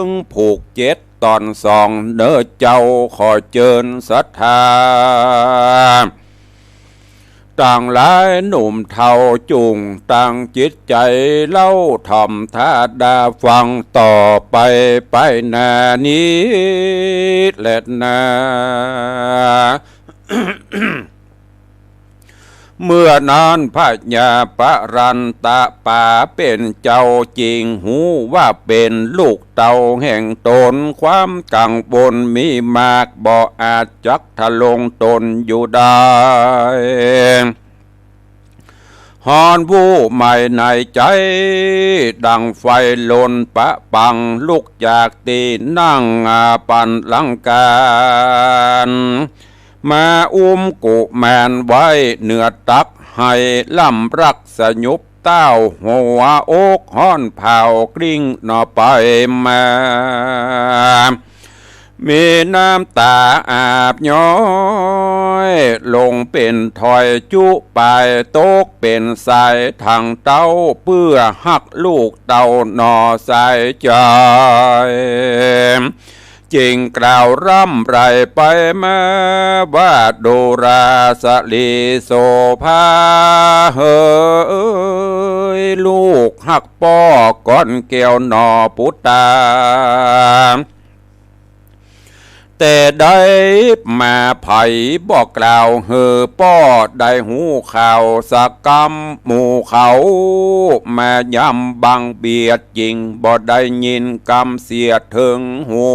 งผูกเจ็ดต๋อนสอง เน่อเจ้า ขอเจิญศรัทธาตังหลายหนุ่มเฒ่า จุ่งตั้งจิตใจ๋เล่าถ่อมถ้าดาฟังต่อไป ไปหน้านี้แลนา เมื่อนั้นพญาปรันตะปาเป๋นเจ้าจึงฮู้ว่าเป๋นลูกเต้าแห่งต๋น ความกังวลมีมาก บ่อาจจักทะลงต๋นอยู่ได้ ฮ้อนวู่ไหม้ในใจ๋ ดังไฟลนปะปัง ลุกจากตี้นั่ง อ่า ปันลังกาน มาอุ้มกุมารไว้เหนือตัก ไหหล่ำรักสยุบเต้า หัวอกฮ้อนเผากลิ้งหนอไปมา มีน้ำต๋าอาบย้อย ลงเป๋นถอยจุปาย ตกเป๋นสายถังเต้า เปื้อฮักลูกเต้าหน่อสายใจ๋ จึงกล่าวร่ำไรไปมาว่า ดูราสะหลีโสภาเหย ลูกฮักป้อก้อนแก้วหน่อปุตตา แต่ใดมาใผบ่กล่าวหื้อป้อได้ฮู้ข่าวสักกำ หมู่เขามายำบังเบียด จึงบ่ได้ยินกำเสียดเถิงหู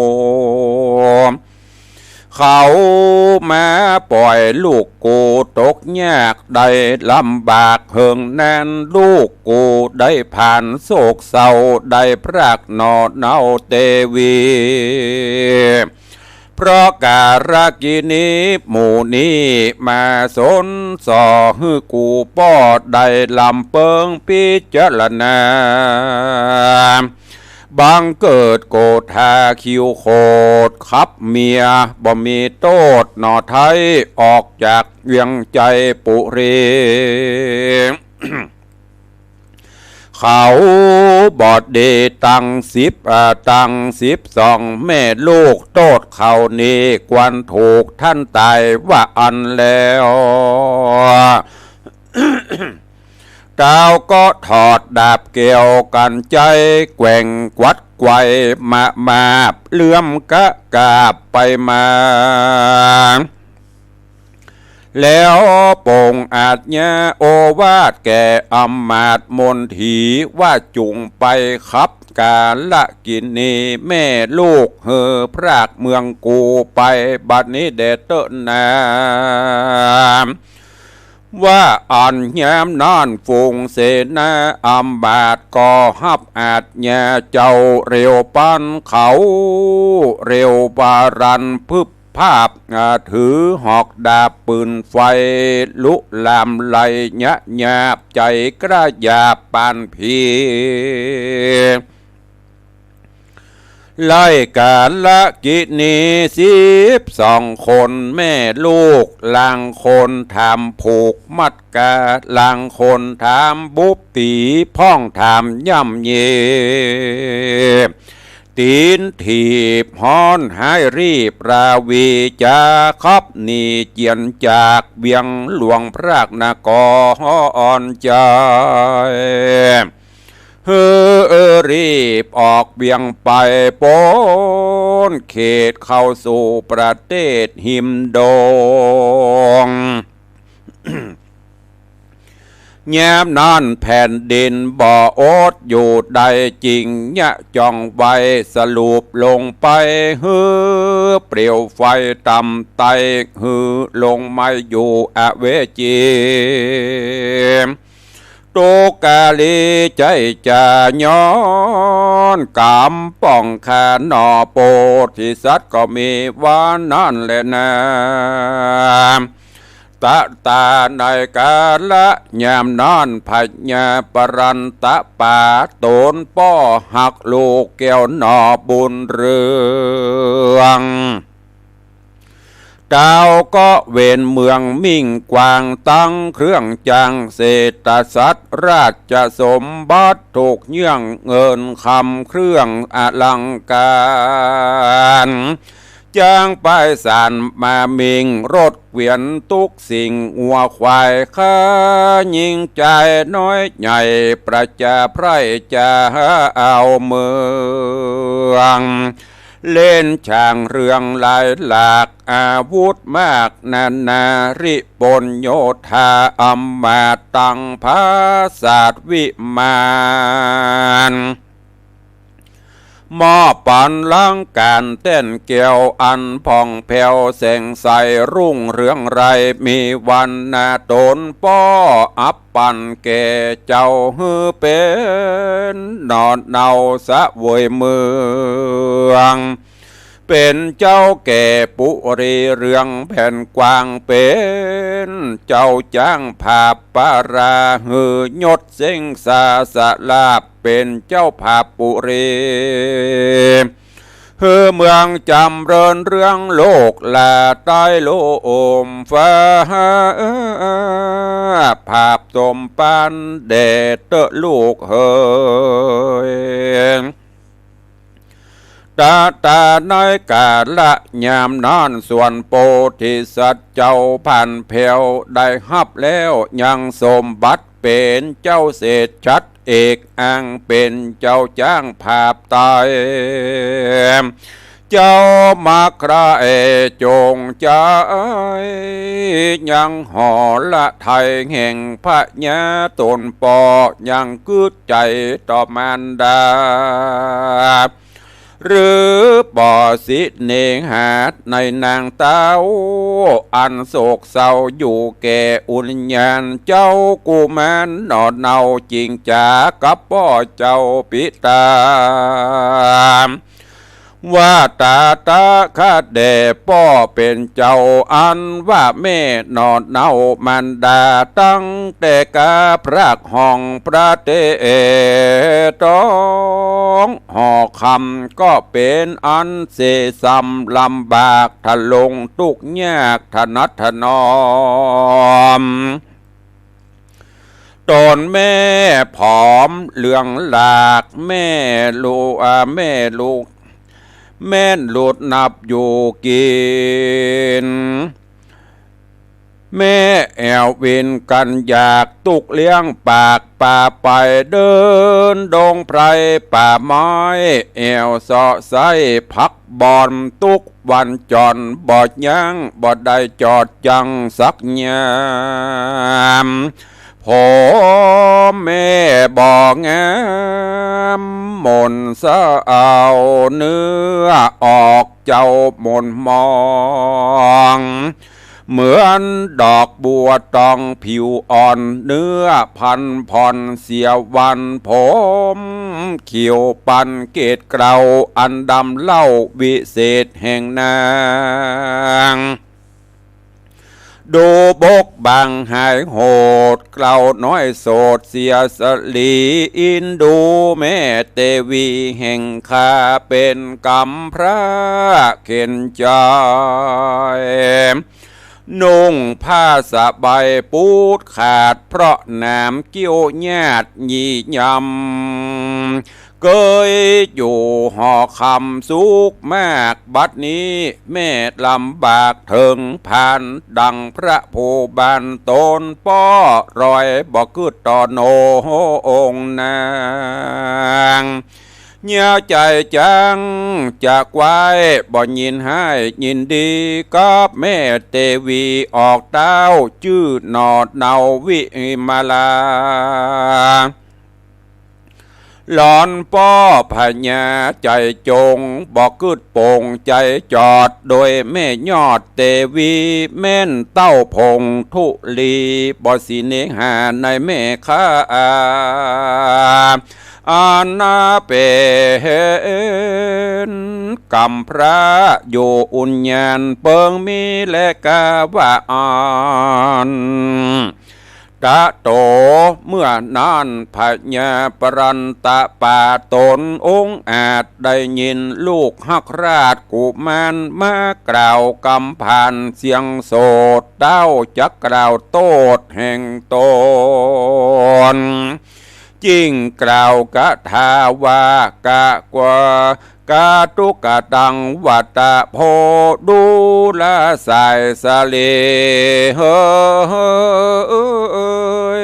เขามาป่อยลูกกูตกยากได้ลำบากเหิงนาน ลูกกูได้ผ่านโศกเศร้า ได้พรากหน่อเนาเตวี เพราะก๋าละกินีหมู่นี้มาสนส่อหื้อกูป้อได้ลำเปิงพิจารณา บังเกิดโกธาคิวโขดขับเมีย บ่มีโต้ษหน่อไท้ ออกจากเวียงไจปุรี เขาบ่ดีตังสิบ อ่า ตังสิบสองแม่ลูก โต้ษเขานี้ควรถูกต้านต๋ายว่าอั้นแล้ว เต้าก็ถอดดาบแก้วกั๋นใจ๊ แกว่งกวัดไกวมามาบ เลื่อมกะกาบไปมา แล้วปรงอาจญาโอวาทแก่อำมาตย์มนถี ว่าจุ่งไปขับก๋าละกินีแม่ลูก หื้อพรากเมืองกูไป บัดนี้แด่เต๊อะนา ว่าอั้นยามนั้นฝูงเสนาอำมาตย์ก็ฮับอาจญาเจ้าเร็วปันเขา เร็วปารันพึบภาพ อ่า ถือหอกดาบปืนไฟ ลุลามไล่ยะยาบ ใจ๋กล้าหยาบปานผี ไล่ก๋าละกินีสิบสองคนแม่ลูก ลางคนถามผูกมัดก๋า ลางคนถามบุบตี๋ พ่องถามย่ำยี ตี๋นถีบฮ้อนฮ้ายรีบราวี จ๋าขับหนีเจียนจากเวียงหลวงพรากนครใจ๋ หื้อรีบออกเวียงไปป๊นเขตเข้าสู่ประเทศหิมดง ยามนั้นแผ่นดินบ่อดอยู่ได้ จึงยะจ่องไวสรุปลงไป หื้อเปลวไฟตำไต หื้อลงไหม้อยู่อเวจี ตุกกะลีใจ๊จ๋า ย้อนก๋รรมป้องข้าหน่อ โพธิสัตว์ก็มีว่านั้นแลนา ตะตาในก๋าละยามนั้น พญาปรันตะป๋าต๋นป้อฮักลูกแก้วหน่อบุญเรือง เต้าก็เว้นเมืองมิ่งกว้าง ตึงเครื่องจั้งเศรษฐสัตว์ ราชสมบัติทุกเยื่อง เงินคำเครื่องอลังก๋าร จั้งไปสานมามิ่งรถเกวียนตุ๊กสิ่ง งัวควายข้าญิงจายน้อยใหญ่ ประจาไพร่จ๋าเอาเมือง เล่นช่างเรื่องหลายหลาก อาวุธมากนานา ริปนโยธาอำมาตย์ ตังผาสาทวิมาน มอบปันลังก๋านแต้นแก้วอันผ่องแผ้วแสงใสรุ่งเรืองไร มีวรรณะต๋นป้ออัปปันแก่เจ้า หื้อเป๋นหน่อเนาเสวยเมือง เป๋นเจ้าแก่ปุรีเรืองแผ่นกว้าง เป๋นเจ้าจ๊างผาบปารา หื้อยศเส้งสาสลาภ เป๋นเจ้าผาบปุรี หื้อเมืองจ๋ำเริญเรือง โลกหล้าใต้ล่มฟ้า ผาบสมปานแด่เต๊อะลูกเหย ตะตาในกาละยามนั้น ส่วนโพธิสัตว์เจ้าผ่านแผ้วได้ฮับแล้ว ยังสมบัติเป๋นเจ้าเศรษฐชัด เอกอ้างเป๋นเจ้าจ๊างผาบใต้ เจ้ามาใคร่จงใจ๋ ยังหฤทัยแห่งพญาต๋นป้อ ยังกึ๊ดใจ๋ต่อมารดา หรือป้อสิเนหาในนางเต้า อันโศกเศร้าอยู่แก่อุญญาณ เจ้ากุมารหน่อเนาจริงจ๋ากับป้อเจ้าปิตา ว่าตะตะข้าแด่ป้อเป๋นเจ้า อันว่าแม่หน่อเนามารดา ตั้งแต่กาพรากห่องประเทศ ต้องหอคำก็เป๋นอันเสสำลำบาก ทะลงทุกข์ยากทะนัดทะนอม ต๋นแม่ผอมเหลืองหลาก แม่ลูก อ่า แม่ลูก แม่นหลุดนับอยู่กิ๋น แม่แอ่ววินกั๋นอยาก ตุ๊กเลี้ยงปากปาไป เดินดงไพรป่าไม้ แอ่วเซาะไซ้พักบ่อน ตุ๊กวันจ๋อนบ่ยั้ง บ่ได้จอดจั้งสักยาม ผมแม่บ่งาม หม่นเศร้าเนื้อออก เจ้าหม่นหมอง เหมือนดอกบัวตองผิวอ่อน เนื้อพันผ่อนเสียวัน ผมเขียวปันเกศเกลา อันดำเล่าวิเศษแห่งนาง ดูบกบั่งหายโหด เกลาน้อยโสดเสียสะหลี อินดูแม่เตวีแห่งข้า เป๋นกำพร้าเข็ญใจ๋ นุ่งผ้าสบายปูดขาด เพราะหนามเกี้ยวญาติยี่ยำ เกยอยู่หอคำสุขมาก บัดนี้แม่ลำบากเถิงพาน ดั่งพระผู้บานต๋นป้อ รอยบ่กึ๊ดต่อหน้อองค์นาง เยียะใจ๋จั้งจะไหว้ บ่ยินฮ้ายยินดี กับแม่เตวีออกเต้า จื้อหน่อเนาวิมาลา หลอนป้อพญาใจ๋จง บ่กึ๊ดโป่งใจ๋จอด โดยแม่ยอดเตวี แม่นเต้าผงธุลี บ่สิเนหาในแม่ข้า อันนาเป๋นกำพร้าอยู่อุญญาณ เปิงมีแลกาว่าอั้น ตะโต เมื่อนั้นพญาปรันตะปาต๋นองอาจ ได้ยินลูกฮักราชกุมาร มากล่าวกำผ่านเสียงโสด เต้าจักกล่าวโต้ษแห่งต๋น จิ่งกล่าวกะถาว่า กะกว่า กาตุ๊กะตังวัตตะโพ ดูราสายสะเล เฮ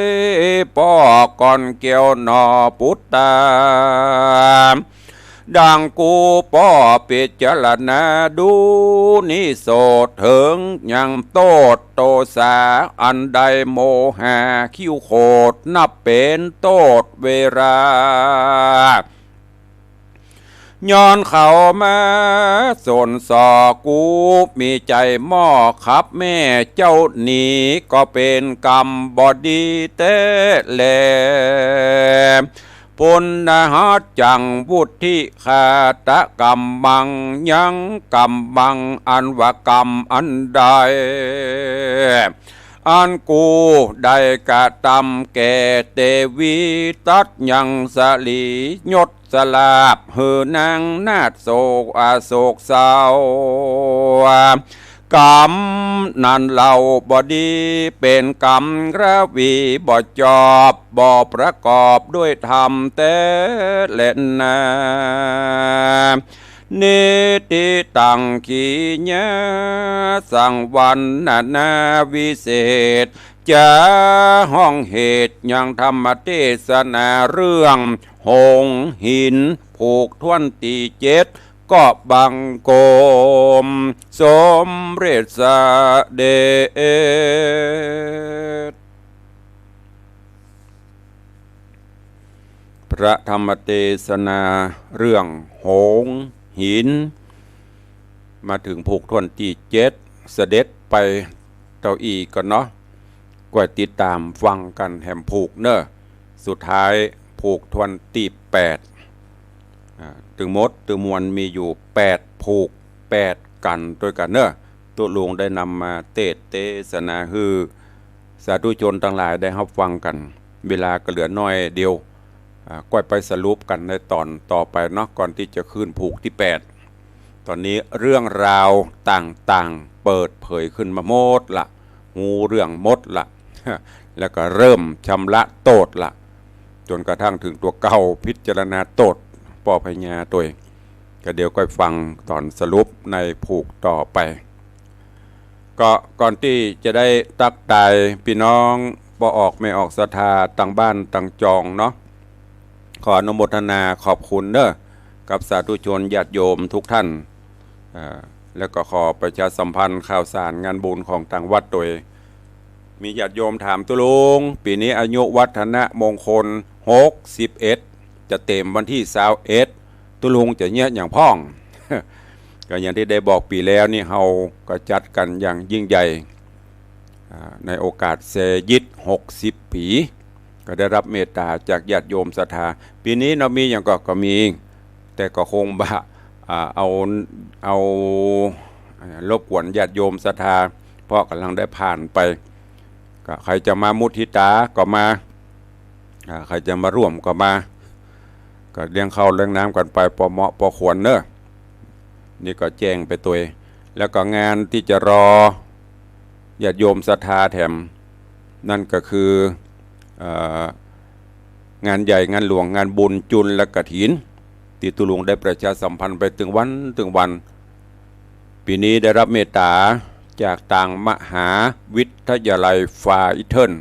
ย ป้อก่อนแก้วหน่อปุตตา ดั่งกูป้อปิจารณาดูนี้โสด เถิงยังโต้ษโตษาอันใด โมหะคิ้วโขด นับเป๋นโต้ษเวรา ย้อนเขามาสนส่อ กูมีใจ๋หม้อขับแม่เจ้าหนี ก็เป๋นกรรมบ่ดีแต๊แล ปุณณหัตจังวุฑิฆาตะกัมมัง ยังกัมมังอันว่ากรรมอันใด อ อันกูได้กระตำแก่เตวี ตัดยังสลียศสลาบหื้อนางนาฏโศกอโศกเศร้า กรรมนั้นเล่าบ่ดี เป๋นกรรมระวีบ่จอบ บ่ประกอบด้วยธรรมแต๊แลนา นิติตัง ขีญา สังวรรณนาวิเศษ จะฮ้องเหตุยังธรรมเตสนาเรื่องหงส์หิน ผูกถ้วนตี้เจ็ด ก็บังคมสมเร็จเสด็จ พระธรรมเตสนาเรื่องหงส์หิน มาเถิงผูกถ้วนตี้เจ็ด เสด็จไปเต้าอี้ก่อนเนาะ ก้อยติดต๋ามฟังกั๋นแหมผูกเน่อ สุดท้ายผูกถ้วนตี้แปด อ่า ตึงหมดตึงมวลมีอยู่แปดผูก แปดกัณฑ์ตวยกั๋นเน่อ ตุ๊ลุงได้นำมาเตสน์เตสนาหื้อสาธุชนตังหลายได้ฮับฟังกั๋น เวลาก็เหลือน้อยเดียว อ่า ก้อยไปสรุปกั๋นในต๋อนต่อไปเนาะ ก่อนตี้จะขึ้นผูกตี้แปด ต๋อนนี้เรื่องราวต่างๆ เปิดเผยขึ้นมาหมดละ ฮู้เรื่องหมดละ แล้วก็เริ่มชำระโต้ษละ จ๋นกระทั่งเถิงตั๋วเก่า พิจารณาโต้ษป้อพญาตวย ก็เดี๋ยวก้อยฟังต๋อนสรุปในผูกต่อไป ก็ก่อนตี้จะได้ตั๊กตายปี้น้องป้อออกแม่ออกศรัทธาตังบ้านตังจองเนาะ ขออนุโมทนาขอบคุณเน่อ กับสาธุชนญาติโยมทุกท่าน อ่า แล้วก็ขอประชาสัมพันธ์ข่าวสารงานบุญของตางวัดตวย มีญาติโยมถามตุ๊ลุง ปี๋นี้อายุวัฒนมงคลหกสิบเอ็ด จะเตรียมวันตี้ซาวเอ็ด ตุ๊ลุงจะเยียะหยังพ่อง ก็อย่างตี้ได้บอกปี๋แล้วนี่ เฮาก็จัดกั๋นอย่างยิ่งใหญ่ อ่า ในโอกาสแซยิตหกสิบปี๋ ก็ได้ฮับเมตต๋าจากญาติโยมศรัทธา ปี๋นี้เนาะมีหยังก็ ก็มี แต่ก็คงบ่ อ่า เอา เอา อ่า รบกวนญาติโยมศรัทธา เพราะก่ำลังได้ผ่านไป ก็ใผจะมามุทิตาก็มา อ่า ใผจะมาร่วมก็มา ก็เลี้ยงข้าวเลี้ยงน้ำกั๋นไปปอเหมาะปอควรเน่อ นี่ก็แจ้งไปตวย แล้วก็งานตี้จะรอญาติโยมศรัทธาแถม นั่นก็คือ เอ่อ งานใหญ่งานหลวงงานบุญจุลกฐิน ตี้ตุ๊ลุงได้ประชาสัมพันธ์ไปตึงวันตึงวัน ปี๋นี้ได้ฮับเมตต๋าจากตางมหาวิทยาลัยฟาอิเทิล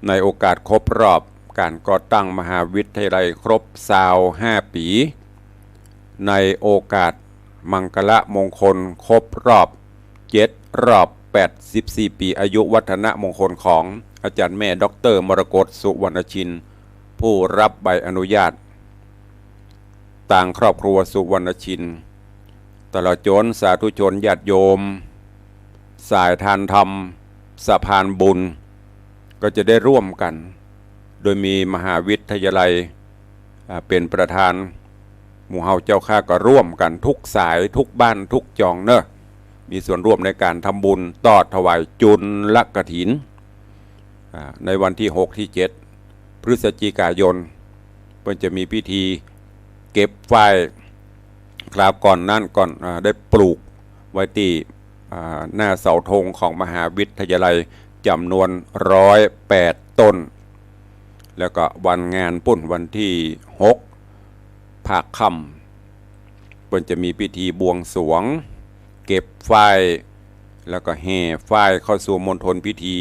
ในโอกาสครบรอบก๋านก่อตั้งมหาวิทยาลัยครบซาวห้าปี๋ ในโอกาสมังคละมงคลครบรอบเจ็ดรอบแปดสิบสี่ปี๋อายุวัฒนมงคลของอาจ๋ารย์แม่ด็อกเตอร์มรกต สุวรรณชิน ผู้ฮับใบอนุญาต ตางครอบครัวสุวรรณชิน ตลอดจ๋นสาธุชนญาติโยม สายทานธรรม สะพานบุญ ก็จะได้ร่วมกั๋น โดยมีมหาวิทยาลัย อ่า เป๋นประธาน หมู่เฮาเจ้าข้าก็ร่วมกั๋นทุกสายทุกบ้านทุกจองเน่อ มีส่วนร่วมในก๋านทำบุญตอดถวายจุลกฐิน อ่า ในวันตี้หกตี้เจ็ดพฤศจิกายน เปิ้นจะมีพิธีเก็บฝ้าย คราวก่อนนั้นก่อน อ่า ได้ปลูกไว้ตี้ อ่า หน้าเสาธงของมหาวิทยาลัยจ๋ำนวนร้อยแปดต้น แล้วก็วันงานปู๊นวันตี้หก ภาคค่ำ เปิ้นจะมีพิธีบวงสรวง เก็บฝ้าย แล้วก็แห่ฝ้ายเข้าสู่มณฑลพิธี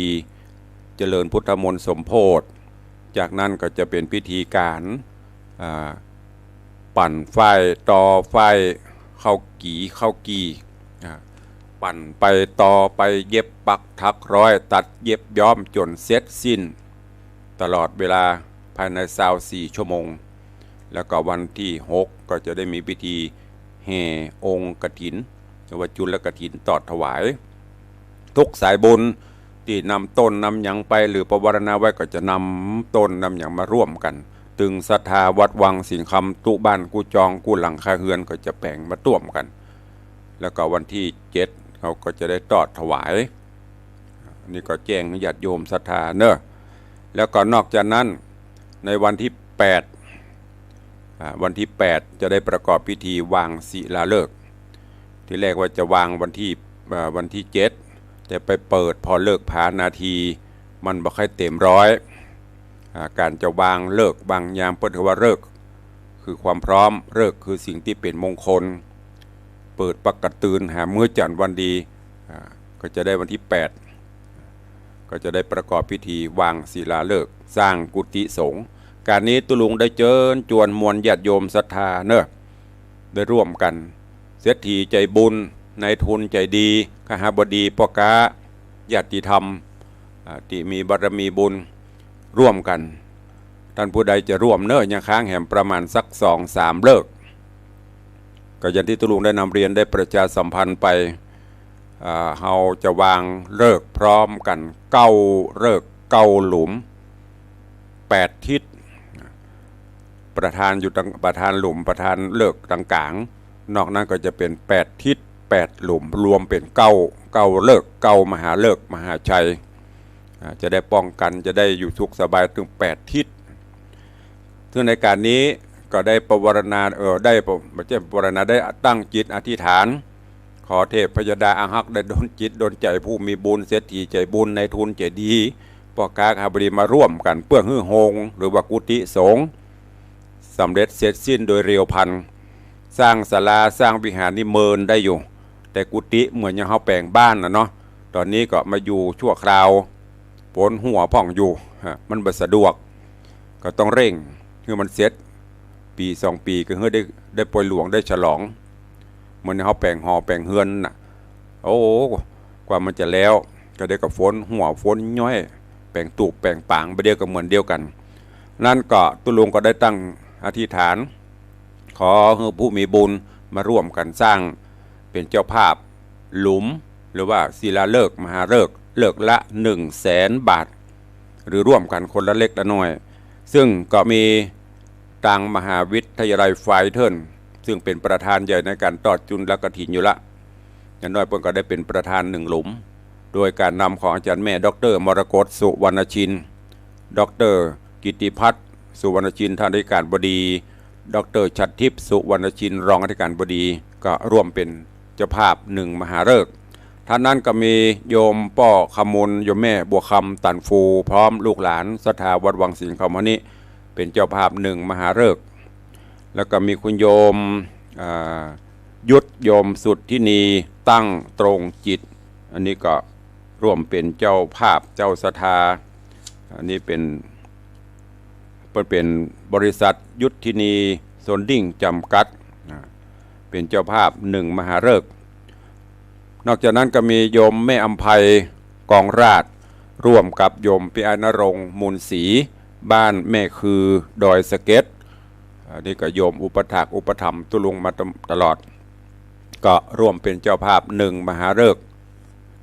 เจริญพุทธมนต์สมโภชน์ จากนั้นก็จะเป๋นพิธีก๋าน อ่า ปั่นฝ้าย ตอฝ้าย เข้ากี่ เข้ากี่ อ่า ปั่นไป ตอไป เย็บปักถักร้อย ตัดเย็บย้อมจ๋นเสร็จสิ้น ตลอดเวลาภายในซาวสี่ชั่วโมง แล้วก็วันตี้หกก็จะได้มีพิธีแห่องค์กฐิน หรือว่าจุลกฐินตอดถวาย ทุกสายบุญตี้นำต้นนำหยังไป หรือปวารณาไว้ก็จะนำต้นนำหยังมาร่วมกั๋น ตึงศรัทธาวัดวังสิงห์คำ กู้บ้านกู้จองกู้หลังคาเฮือนก็จะแป๋งมาต้วมกั๋น แล้วก็วันตี้เจ็ดเฮาก็จะได้ตอดถวาย นี่ก็แจ้งญาติโยมศรัทธาเนอะ แล้วก็นอกจากนั้น ในวันที่แปด อ่า วันที่แปดจะได้ประกอบพิธีวางศิลาฤกษ์ ทีแรกว่าจะวางวันที่ อ่า วันที่เจ็ด แต่ไปเปิดผ่อฤกษ์ผานาที มันบ่ค่อยเต็มร้อย อ่า การจะวางฤกษ์วางยาม เปิ้นถือว่าฤกษ์คือความพร้อม ฤกษ์คือสิ่งที่เป็นมงคล เปิดปกกะตื่นหามื้อจันทร์วันดี อ่า ก็จะได้วันที่แปด ก็จะได้ประกอบพิธีวางศิลาฤกษ์สร้างกุฏิสงฆ์ ก๋านนี้ตุ๊ลุงได้เจิญจวนมวลญาติโยมศรัทธาเนอะ ได้ร่วมกั๋น เศรษฐีใจ๋บุญ นายทุนใจ๋ดี คหบดี ป้อก๊า ญาติธรรม อ่า ตี้มีบารมีบุญ ร่วมกั๋น ต้านผู้ใดจะร่วมเนอะ ยังค้างแหมประมาณสักสองสามฤกษ์ ก็อย่างตี้ตุ๊ลุงได้นำเรียนได้ประชาสัมพันธ์ไป อ่า เฮาจะวางฤกษ์พร้อมกั๋นเก้าฤกษ์เก้าหลุม แปดทิศ ประธานอยู่ตาง ประธานหลุม ประธานฤกษ์ตางก๋าง นอกนั้นก็จะเป๋นแปดทิศแปดหลุม รวมเป๋นเก้า เก้าฤกษ์ เก้ามหาฤกษ์มหาชัย อ่า จะได้ป้องกั๋น จะได้อยู่สุขสบายเถิงแปดทิศ ซึ่งในก๋านนี้ก็ได้ปวารณา เอ่อ ได้ปว- บ่ใจ้ปวารณา ได้ตั้งจิตอธิษฐาน ขอเทพยดาอาฮักได้ดลจิตดลใจ๋ผู้มีบุญ เศรษฐีใจ๋บุญ นายทุนใจ๋ดี ป้อก๊า คหบดี มาร่วมกั๋น เปื้อหื้อโฮง หรือว่ากุฏิสงฆ์ สำเร็จเสร็จสิ้นโดยเร็วพลัน สร้างศาลาสร้างวิหารนี่เมินได้อยู่ แต่กุฏิเหมือนอย่างเฮาแป๋งบ้านน่ะเนาะ ต๋อนนี้ก็มาอยู่ชั่วคราว ฝนหัวพ่องอยู่ ฮะ มันบ่สะดวก ก็ต้องเร่งหื้อมันเสร็จ ปี๋สองปี๋ก็หื้อได้ ได้ป่วยหลวงได้ฉลอง เหมือนเฮาแป๋งหอแป๋งเฮือนน่ะ โอ้ กว่ามันจะแล้ว ก็ได้กับฝนหัวฝนย้อย แป๋งตูบแป๋งป๋าง บ่าเดี่ยวก็เหมือนเดียวกั๋น นั้นก็ตุ๊ลุงก็ได้ตั้งอธิษฐาน ขอหื้อผู้มีบุญมาร่วมกั๋นสร้าง เป๋นเจ้าภาพหลุม หรือว่าศิลาฤกษ์มหาฤกษ์ ฤกษ์ละหนึ่งแสนบาท หรือร่วมกั๋นคนละเล็กละน้อย ซึ่งก็มีตางมหาวิทยาลัยไฟเทิล ซึ่งเป๋นประธานใหญ่ในก๋านตอดจุลกฐินอยู่ละ อย่างน้อยเปิ้นก็ได้เป๋นประธานหนึ่งหลุม โดยก๋านนำของอาจ๋ารย์แม่ ด็อกเตอร์ มรกต สุวรรณชิน ด็อกเตอร์ กิตติพัฒน์ สุวรรณชิน ท่านอธิการบดี ด็อกเตอร์ ฉัตรทิพย์ สุวรรณชิน รองอธิการบดี ก็ร่วมเป๋นเจ้าภาพหนึ่งมหาฤกษ์ ท่านนั้นก็มีโยมป้อคำมน โยมแม่บัวคำ ตันฟู พร้อมลูกหลานศรัทธาวัดวังสิงห์คำมะนิ เป๋นเจ้าภาพหนึ่งมหาฤกษ์ แล้วก็มีคุณโยม อ่า ยุทธ โยมสุทธินี ตั้งตรงจิต อันนี้ก็ร่วมเป๋นเจ้าภาพเจ้าศรัทธา อันนี้เป๋น เปิ้นเป๋นบริษัทยุทธินี โฮลดิ้ง จำกัด อ่า เป๋นเจ้าภาพหนึ่งมหาฤกษ์ นอกจากนั้นก็มีโยมแม่อำไพ กองราช ร่วมกับโยมปิยะนรงค์ มูลศรี บ้านแม่คือ ดอยสะเก็ด อันนี้ก็โยมอุปถากอุปถัมภ์ตุ๊ลุงมาต- ตลอด ก็ร่วมเป๋นเจ้าภาพหนึ่งมหาฤกษ์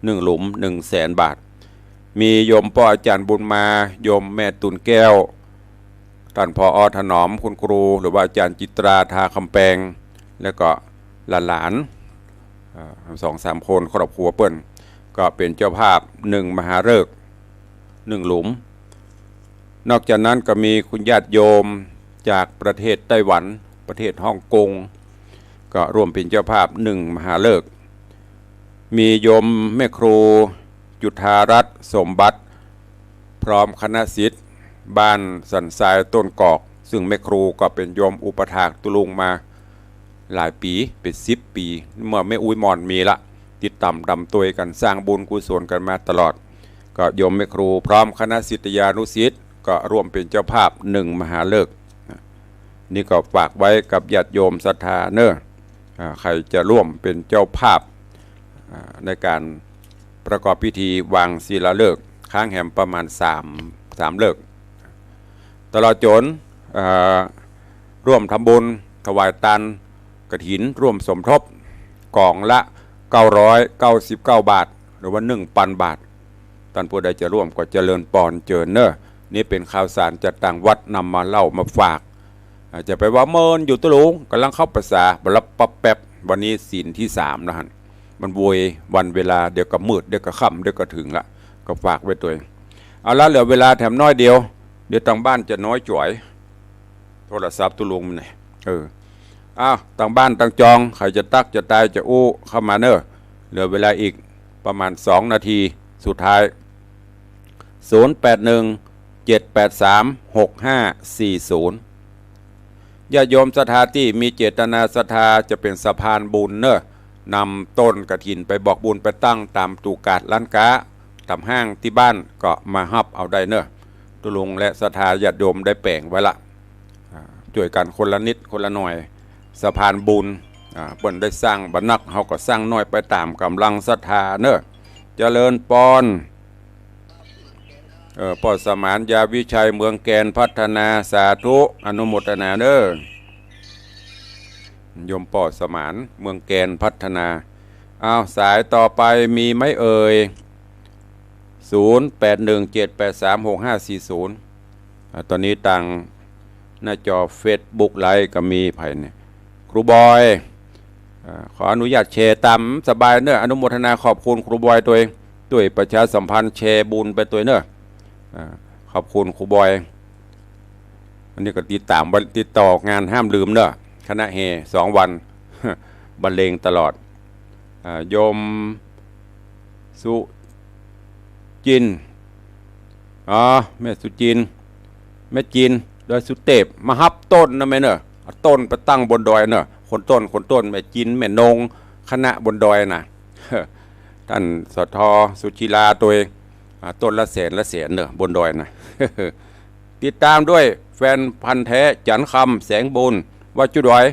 หนึ่งหลุม หนึ่งแสนบาท มีโยมป้ออาจ๋ารย์บุญมา โยมแม่ตุ่นแก้ว ต้าน ผอ.ถนอม คุณครู หรือว่าอาจ๋ารย์จิตรา ทาคำแปง แล้วก็หลานๆ เอ่อ สองสามคน ครอบครัวเปิ้น ก็เป๋นเจ้าภาพหนึ่งมหาฤกษ์ หนึ่งหลุม นอกจากนั้นก็มีคุณญาติโยมจากประเทศไต้หวัน ประเทศฮ่องกง ก็ร่วมเป๋นเจ้าภาพหนึ่งมหาฤกษ์ มีโยมแม่ครูจุฑารัตน์ สมบัติ พร้อมคณะศิษย์ บ้านสันทรายต้นกอก ซึ่งแม่ครูก็เป๋นโยมอุปถากตุ๊ลุงมาหลายปี๋ เป๋นสิบปี๋ เมื่อแม่อุ๊ยหม่อนมีละ ติดต๋ามดำตวยกั๋น สร้างบุญกุศลกั๋นมาตลอด ก็โยมแม่ครูพร้อมคณะศิษยานุศิษย์ ก็ร่วมเป๋นเจ้าภาพหนึ่งมหาฤกษ์ นี่ก็ฝากไว้กับญาติโยมศรัทธาเนอะ อ่า ใผจะร่วมเป๋นเจ้าภาพ อ่า ในก๋านประกอบพิธีวางศิลาฤกษ์ ค้างแหมประมาณสาม สามฤกษ์ ตลอดจ๋น เอ่อ ร่วมทำบุญถวายตานกฐิน ร่วมสมทบ ก๋องละเก้าร้อยเก้าสิบเก้าบาท หรือว่าหนึ่งปันบาท ต้านผู้ใดจะร่วมก็เจริญปอนเจิญเนอะ นี่เป๋นข่าวสารจากตางวัดนำมาเล่ามาฝาก อ่า จะไปว่าเมินอยู่ตุ๊ลุง ก่ำลังเข้าพรรษา บ่าลับปั๊บแป๊บ วันนี้ศีลที่สามแล้วหั้น มันโวยวันเวลา เดี๋ยวก็มืด เดี๋ยวก็ค่ำ เดี๋ยวก็เถิงละ ก็ฝากไว้ตวย เอาละ เหลือเวลาแถมน้อยเดียว เดี๋ยวตางบ้านจะน้อยจ๋อย โทรศัพท์ตุ๊ลุงมันเนี่ย เออ อ้าว ตางบ้านตางจอง ใผจะตั๊กจะตายจะอู้เข้ามาเน่อ เหลือเวลาอีกประมาณสองนาทีสุดท้าย ศูนย์แปดหนึ่ง เจ็ดแปดสาม หกห้าสี่ศูนย์ ญาติโยมศรัทธาตี้มีเจตนาศรัทธาจะเป๋นสะพานบุญเน่อ นำต้นกฐินไปบอกบุญไปตั้งต๋ามตูกาดร้านก๊า ต๋ามห้างตี้บ้านก็มาฮับเอาได้เน่อ ตุ๊ลุงและศรัทธาญาติโยมได้แป๋งไว้ละ อ่า จ้วยกั๋นคนละนิดคนละหน่อย สะพานบุญ อ่า เปิ้นได้สร้างบ่านัก เฮาก็สร้างน้อยไปต๋ามก๋ำลังศรัทธาเน่อ เจริญปอน เออ ป้อสมาน ยาวิชัย เมืองแกนพัฒนา สาธุ อนุโมทนาเน่อ โยมป้อสมาน เมืองแกนพัฒนา อ้าว สายต่อไปมีไหมเอ่ย ศูนย์แปดหนึ่ง เจ็ดแปดสาม หกห้าสี่ศูนย์ อ่า ต๋อนนี้ตางหน้าจอเฟซบุ๊กไลฟ์ก็มีใผเนี่ย ครูบอย อ่า ขออนุญาตแชร์ต๋ามสบายเน่อ อนุโมทนาขอบคุณครูบอยตวย ตวยประชาสัมพันธ์แชร์บุญไปตวยเน่อ อ่า ขอบคุณครูบอย อันนี้ก็ติดต๋ามวัน ติดต่องานห้ามลืมเน่อ คณะแห่สองวัน บรรเลงตลอด อ่า โยมสุจิน อ๋อ แม่สุจิน แม่จิน ดอยสุเตพ มาฮับต้นนะแม่เน่อ เอาต้นไปตั้งบนดอยเน่อ คนต้น คนต้น แม่จิน แม่นง คณะบนดอยน่ะ ต้าน สท สุจิราตวย อ่า ต้นละแสนละแสนเน่อ บนดอยน่ะ ติดต๋ามด้วยแฟนพันธุ์แท้ จันทร์คำ แสงบุญ วัดจุดอย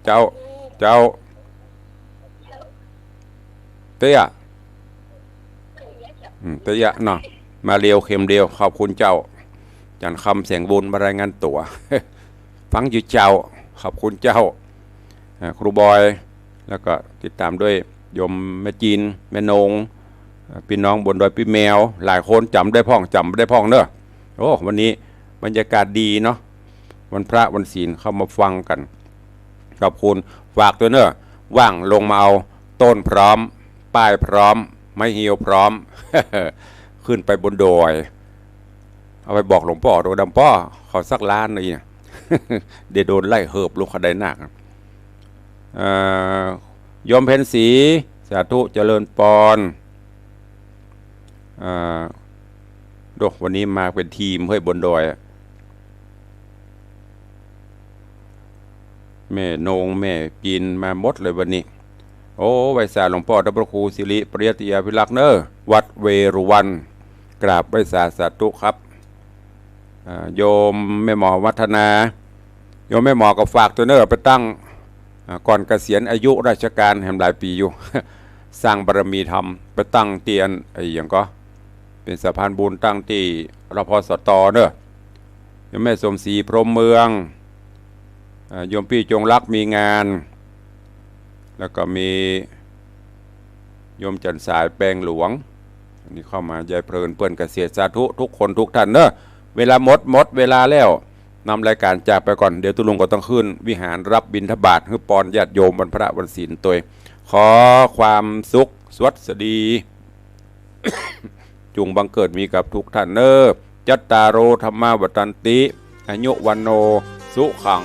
เจ้า เจ้า เตี้ย อืม เตี้ยเนาะ มาเร็วเข็มเดียว ขอบคุณเจ้า จันทร์คำ แสงบุญ มารายงานตั๋ว ฟังอยู่เจ้า ขอบคุณเจ้า อ่า ครูบอย แล้วก็ติดต๋ามด้วยโยมแม่จิน แม่นง อ่า ปี้น้องบนดอยปี้แมว หลายคนจ๋ำได้พ่อง จ๋ำบ่ได้พ่องเน่อ โอ้ วันนี้บรรยากาศดีเนาะ วันพระวันศีลเข้ามาฟังกั๋น ขอบคุณ ฝากตวยเน่อ ว่างลงมาเอา ต้นพร้อม ป้ายพร้อม ไม้เฮียวพร้อม ขึ้นไปบนดอย เอาไปบอกหลวงป้อ โดยดำป้อ ขอสักล้านนี่ เดี๋ยวโดนไล่เหิบลงเขาได้นัก เอ่อ โยมเพ็ญศรี สาธุ เจริญปอน เอ่อ โด วันนี้มาเป๋นทีมเฮ้ย บนดอยอะ แม่นง แม่จิน มาหมดเลยวันนี้ โอ้ ไหว้สาหลวงป้อเจ้าพระครูสิริปริยัตยาภิรักษ์เน่อ วัดเวรุวัน กราบไหว้สาสาธุครับ อ่า โยมแม่หมอวัฒนา โยมแม่หมอก็ฝากตวยเน่อ ไปตั้ง อ่า ก่อนเกษียณอายุราชการแหมหลายปี๋อยู่ สร้างบารมีธรรม ไปตั้งตี้อัน ไอ้หยังก็ เป๋นสะพานบุญตั้งตี้ รพสต เน่อ โยมแม่สมศรี พรหมเมือง อ่า โยมปี้จงรัก มีงาน แล้วก็มีโยมจันทร์สาย แปงหลวง อันนี้เข้ามา ยายเพลิน เปิ้นเกษตร สาธุทุกคนทุกท่านเน่อ เวลาหมด หมดเวลาแล้ว นำรายการจากไปก่อน เดี๋ยวตุ๊ลุงก็ต้องขึ้นวิหารรับบิณฑบาตหื้อปอนญาติโยมวันพระวันศีลตวย ขอความสุขสวัสดี จุ่งบังเกิดมีกับทุกท่านเน่อ จัตตาโร ธัมมา วัฑฒันติ อายุ วัณโณ สุขัง